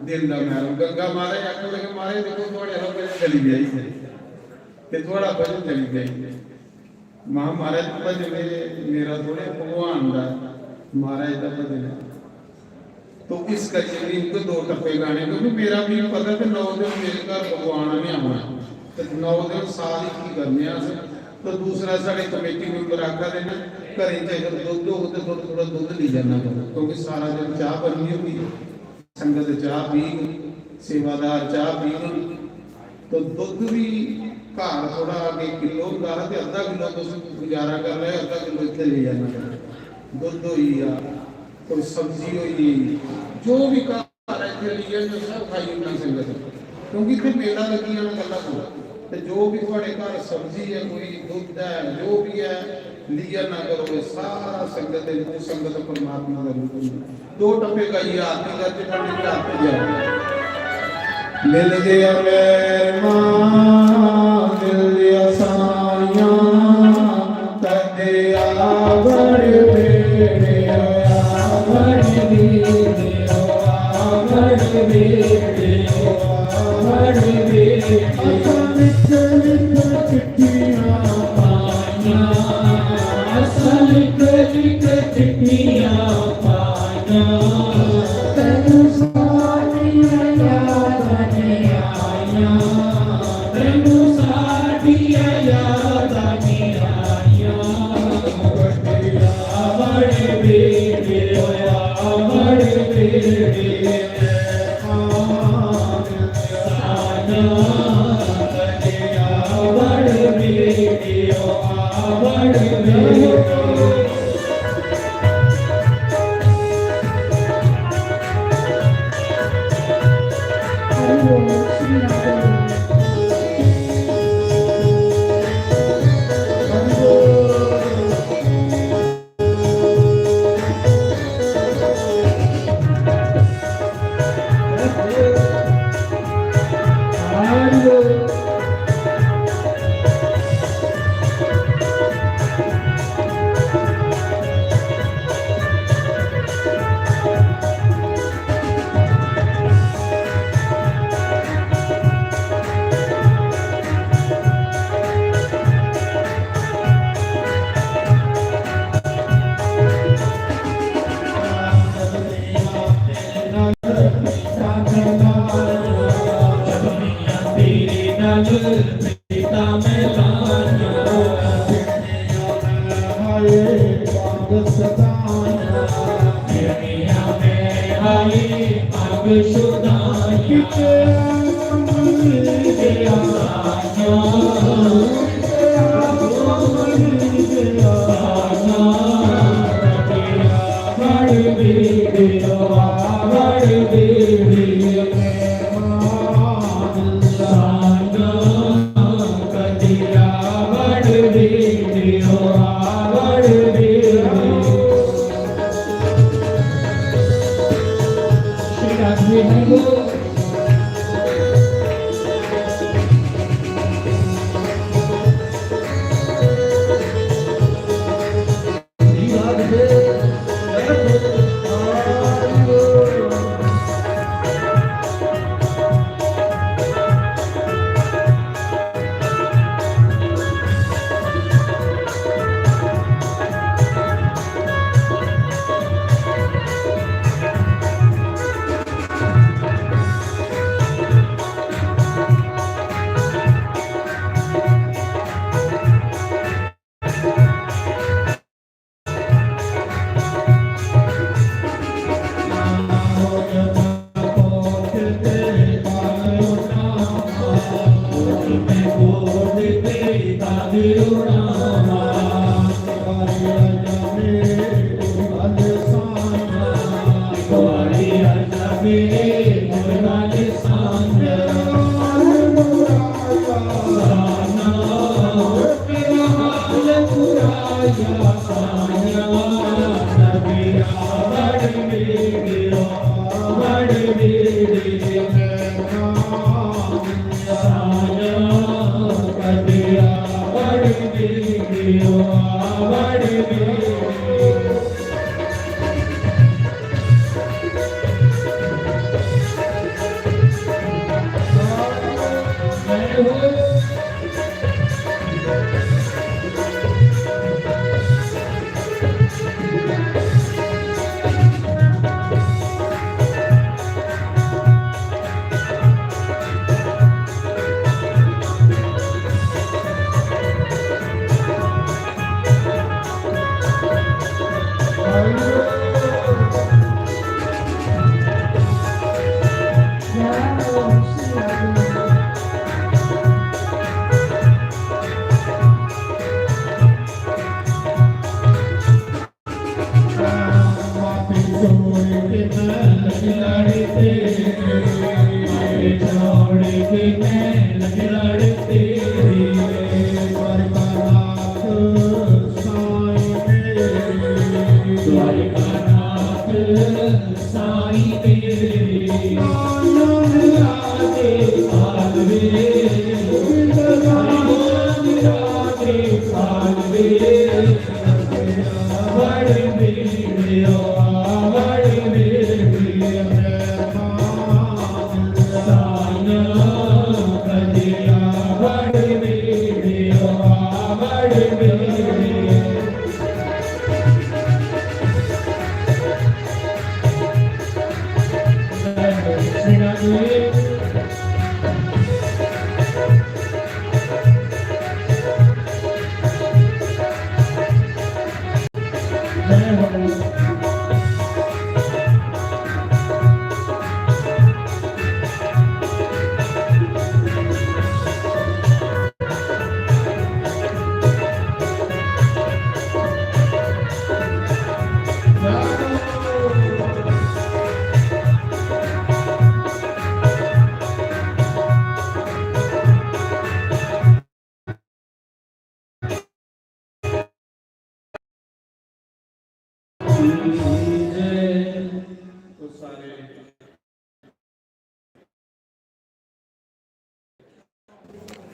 दिल दा मैह्रम। गंगा महाराज आखन लगे, "महाराज दिक्खो, थुआढ़े आह्ला भजन चली गेआ जी, ते थुआढ़ा भजन चली गेआ जी।" महां, "महाराज, भजन एह् मेरा थोह्ड़े, भगवान दा महाराज दा भजन ऐ।" तो इस करियै भी उ'ऐ दो टप्पे गाने, क्योंकि मेरा भी पता कि नौ दिन मेरे घर भगवान ने औना, ते नौ दिन साल इक ही करने अस। तो दूसरा, साढ़े कमेटी member आखा दे न, घरें च अगर दुद्ध होग ते थोह्ड़ा थोह्ड़ा दुद्ध लेई जाना पौग, क्योंकि सारा दिन चाह् बननी होंदी ऐ, संगत चाह् पीग, सेवादार चाह् पीग। तो दुद्ध भी घर थोह्ड़ा अग्गें किलो होंदा हा, ते अद्धा किलो तुस गुजारा कर लै, अद्धा किलो इत्थै लेई जाना पौग। दुद्ध होई गेआ, कोई सब्जी होई गेई, जो भी घर इत्थै लेई जाओ, सब खाई ओड़ना संगत, क्योंकि इत्थै मेला लग्गी जाना कल्ला पूरा। ते जो भी थुआढ़े घर सब्जी ऐ, कोई दुद्ध ऐ, जो भी ऐ, लेई जाना करो। एह् सारा संगत दे रूप, संगत परमात्मा दा रूप होंदा। दो टप्पे गाइयै आरती करदे, पंडित जी आरती देआ। मिल गया मेहमान, मिल गया साइयां, कदे आवड़ बेड़े, आवड़ बेड़े, आवड़ बेड़े, आवड़ बेड़े। असां लिख लिख चिट्ठियां पाइयां, असां लिख लिख चिट्ठियां पाइयां, तैनू सारियां यादां नहीं आइयां, तैनू सारियां यादां नहीं आइयां। आवड़ बेड़े, आवड़ बेड़े।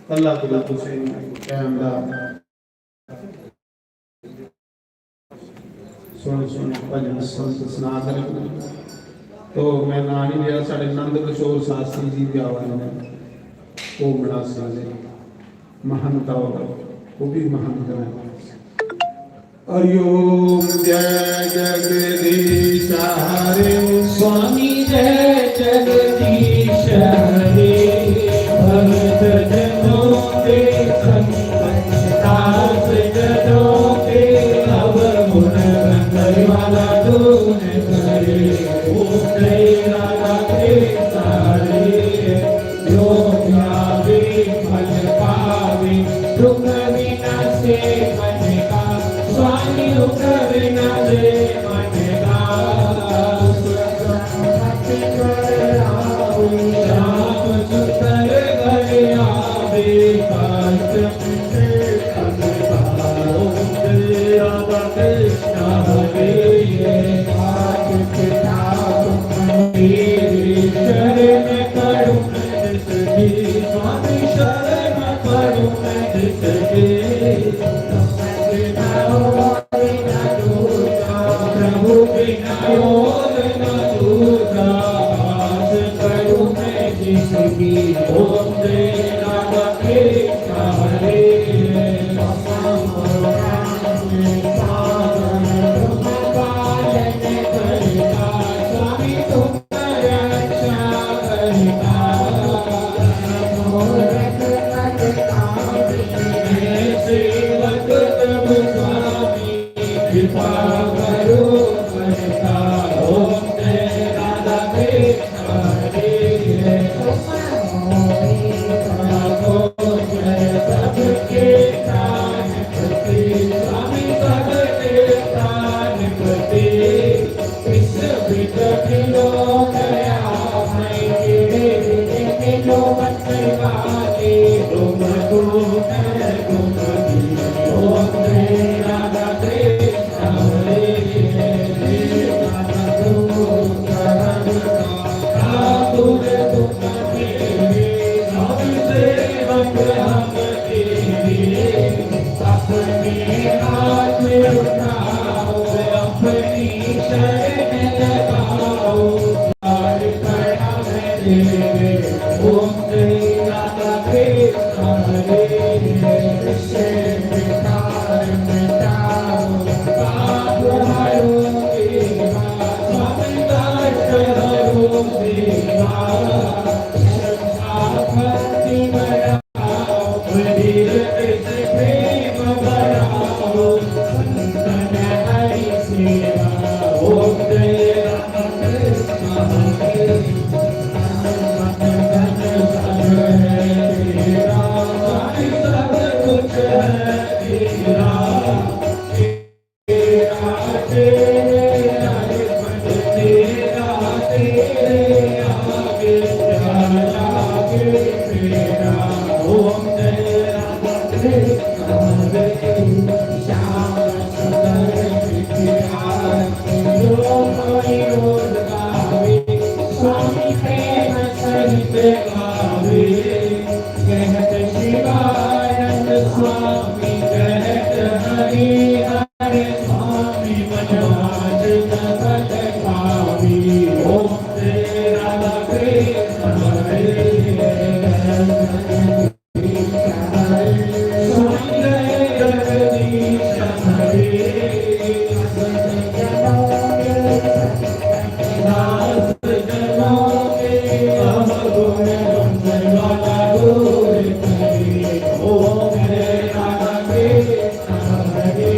अल्लाह कबूल हुसैन कैम दा सोहने सोहने भजन संत सना करन। तो मैं नां नहीं लिया, साढ़े नंद किशोर शास्त्री जी भी आवा ने, वो मनासी दे महंत और वो भी महंत ने। हरि ओम। जय जगदीश हरे। स्वामी जय जगदीश हरे। भक्त जनों के संकट ताप जनों के अब गुण गंधर्व वाला तूने करे। ओम जय राधा कृष्ण हरे। जो ध्यावे फल पावे, दुख विनाशे मन का, स्वामी दुख विनाशे मन का। श्याम सुंदर घर आवे, कष्ट मिटे तन का। ओम जय राधा कृष्ण हरे। आज पिता तुम मेरे चरण करूं मैं जिसकी, स्वामी शरण करूं मैं जिसकी। प्रभु बिना और न दूजा, आस करूं मैं जिसकी। ओम जय राधा कृष्ण हरे। पालन करता स्वामी तुम्हारा रक्षा करता। सेवक तब स्वामी कृपा करो करता। ओम जय राधा कृष्ण हरे। सबके प्राणपति, स्वामी सबके प्राणपति। विश्व विकट लोक दयामय, तेरे विजय के लोक करवाते, तुमको मैं तुम दी। ओम जय राधा कृष्ण हरे। राधा को शरण का ठाकुर तुम मेरे, सब सेवक हम तेरे। अपने हाथ उठाओ, अपनी शरण लगाओ, द्वार खड़ा है तेरे। ओम जय राधा कृष्ण हरे। विषय विकार मिटाओ, पाप हरो देवा, संकट हरो देवा। श्रद्धा भक्ति बढ़ाओ, स्वामी प्रेम सहित गावे, कहत शिवानंद स्वामी कहत हरि हरि। स्वामी मन वांछित फल पावे। ओम जय राधा कृष्ण हरे।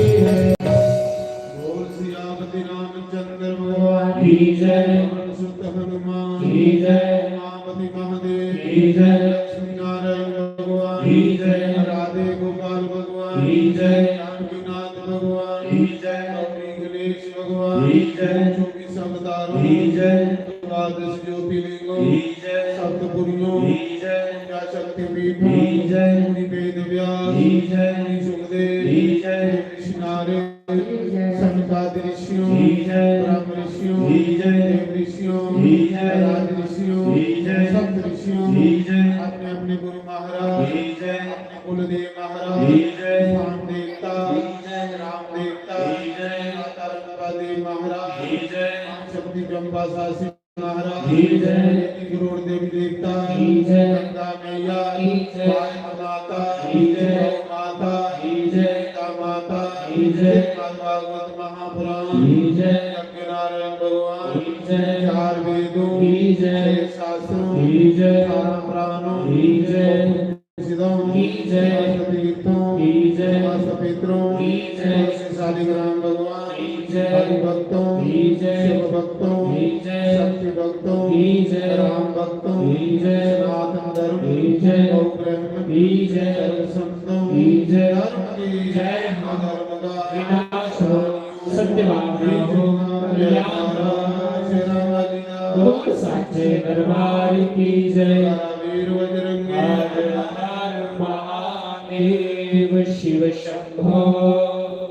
बोल सियापति रामचंद्र भगवान की जय। पवन सुत हनुमान की जय। उमापति महादेव की जय। लक्ष्मी नारायण भगवान की जय। राधे गोपाल भगवान की जय। जानकीनाथ भगवान की जय। गौरी गणेश भगवान की जय। चौबीस अवतारों की जय। द्वादश ज्योतिर्लिंगों की जय। सप्तपुरियों की जय। शक्तिपीठों की जय। मुनि वेद व्यास की जय। मुनि सुखदेव की जय। ऋषि नारद सनकादि ऋषियों, ब्रह्म ऋषियों, देव ऋषियों, राज ऋषियों, सप्त ऋषियों, अपने अपने गुरु महाराज, जय। अपने कुलदेव महाराज, जय। किसान देवता, जय। राम देवता, जय। माता रंपा देवी महाराज, जय। माँ शक्ति चंपा सासी महाराज, जय। करोड़ देवी देवता, जय। गंगा मैया, जय। भारत माता, जय। गौ माता, जय। गीता माता, जय। भागवत महापुराण, जय। नारायण भगवान, जय। चार वेदों, जय। छह शास्त्रों, जय। अठारह पुराणों, जय। सिद्धों, जय। तीर्थों, जय। सपेत्रों, जय। शालिग्राम भगवान, जय। हरि भक्तों, जय। शिव भक्तों, जय। शक्ति भक्तों, जय। राम भक्तों, जय। सनातन धर्म, जय। गौ ब्रह्म, जय। सर्व संतों, जय। धर्म की जय। अधर्म का विनाश हो। सत्यवान हो, कल्याण हो, बोल साचे दरबार की जय। वीर बजरंगी, हर हर महादेव शिव शंभो।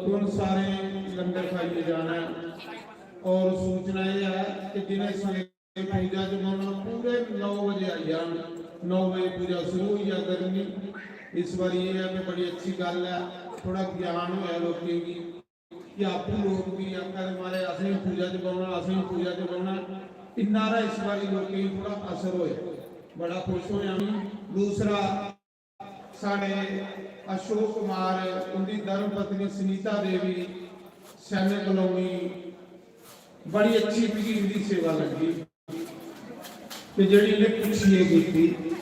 तुम सारे लंगर खाइए जाना है। और सूचना यह है कि जिन्हें पूजा च बौह्ना पूरे नौ बजे आई जान। नौ बजे पूजा शुरू होई जा करनी। इस बारी एह् ऐ कि बड़ी अच्छी गल्ल ऐ, थोह्ड़ा ज्ञान होआ लोकें गी कि आपूं लोक बी आखा दे, "महाराज, असें बी पूजा च बौह्ना, असें बी पूजा च बौह्ना।" इन्ना हारा इस बारी लोकें गी थोह्ड़ा असर होआ, बड़ा खुश होआ। दूसरा, साढ़े अशोक कुमार, उंदी धर्म पत्नी सुनीता देवी, सैनिक कलोनी, बड़ी अच्छी मिगी इंदी सेवा लग्गी ते जेह्ड़ी इ'नें पुच्छियै कीती।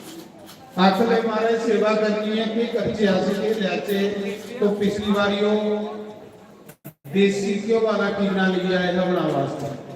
आखदे, "महाराज, सेवा करनी ऐ, केह् करचै अस, केह् लैचै?" तो पिछली बारी ओह् देसी घ्यो वाला टीना लेइयै आए हा बनाने वास्तै।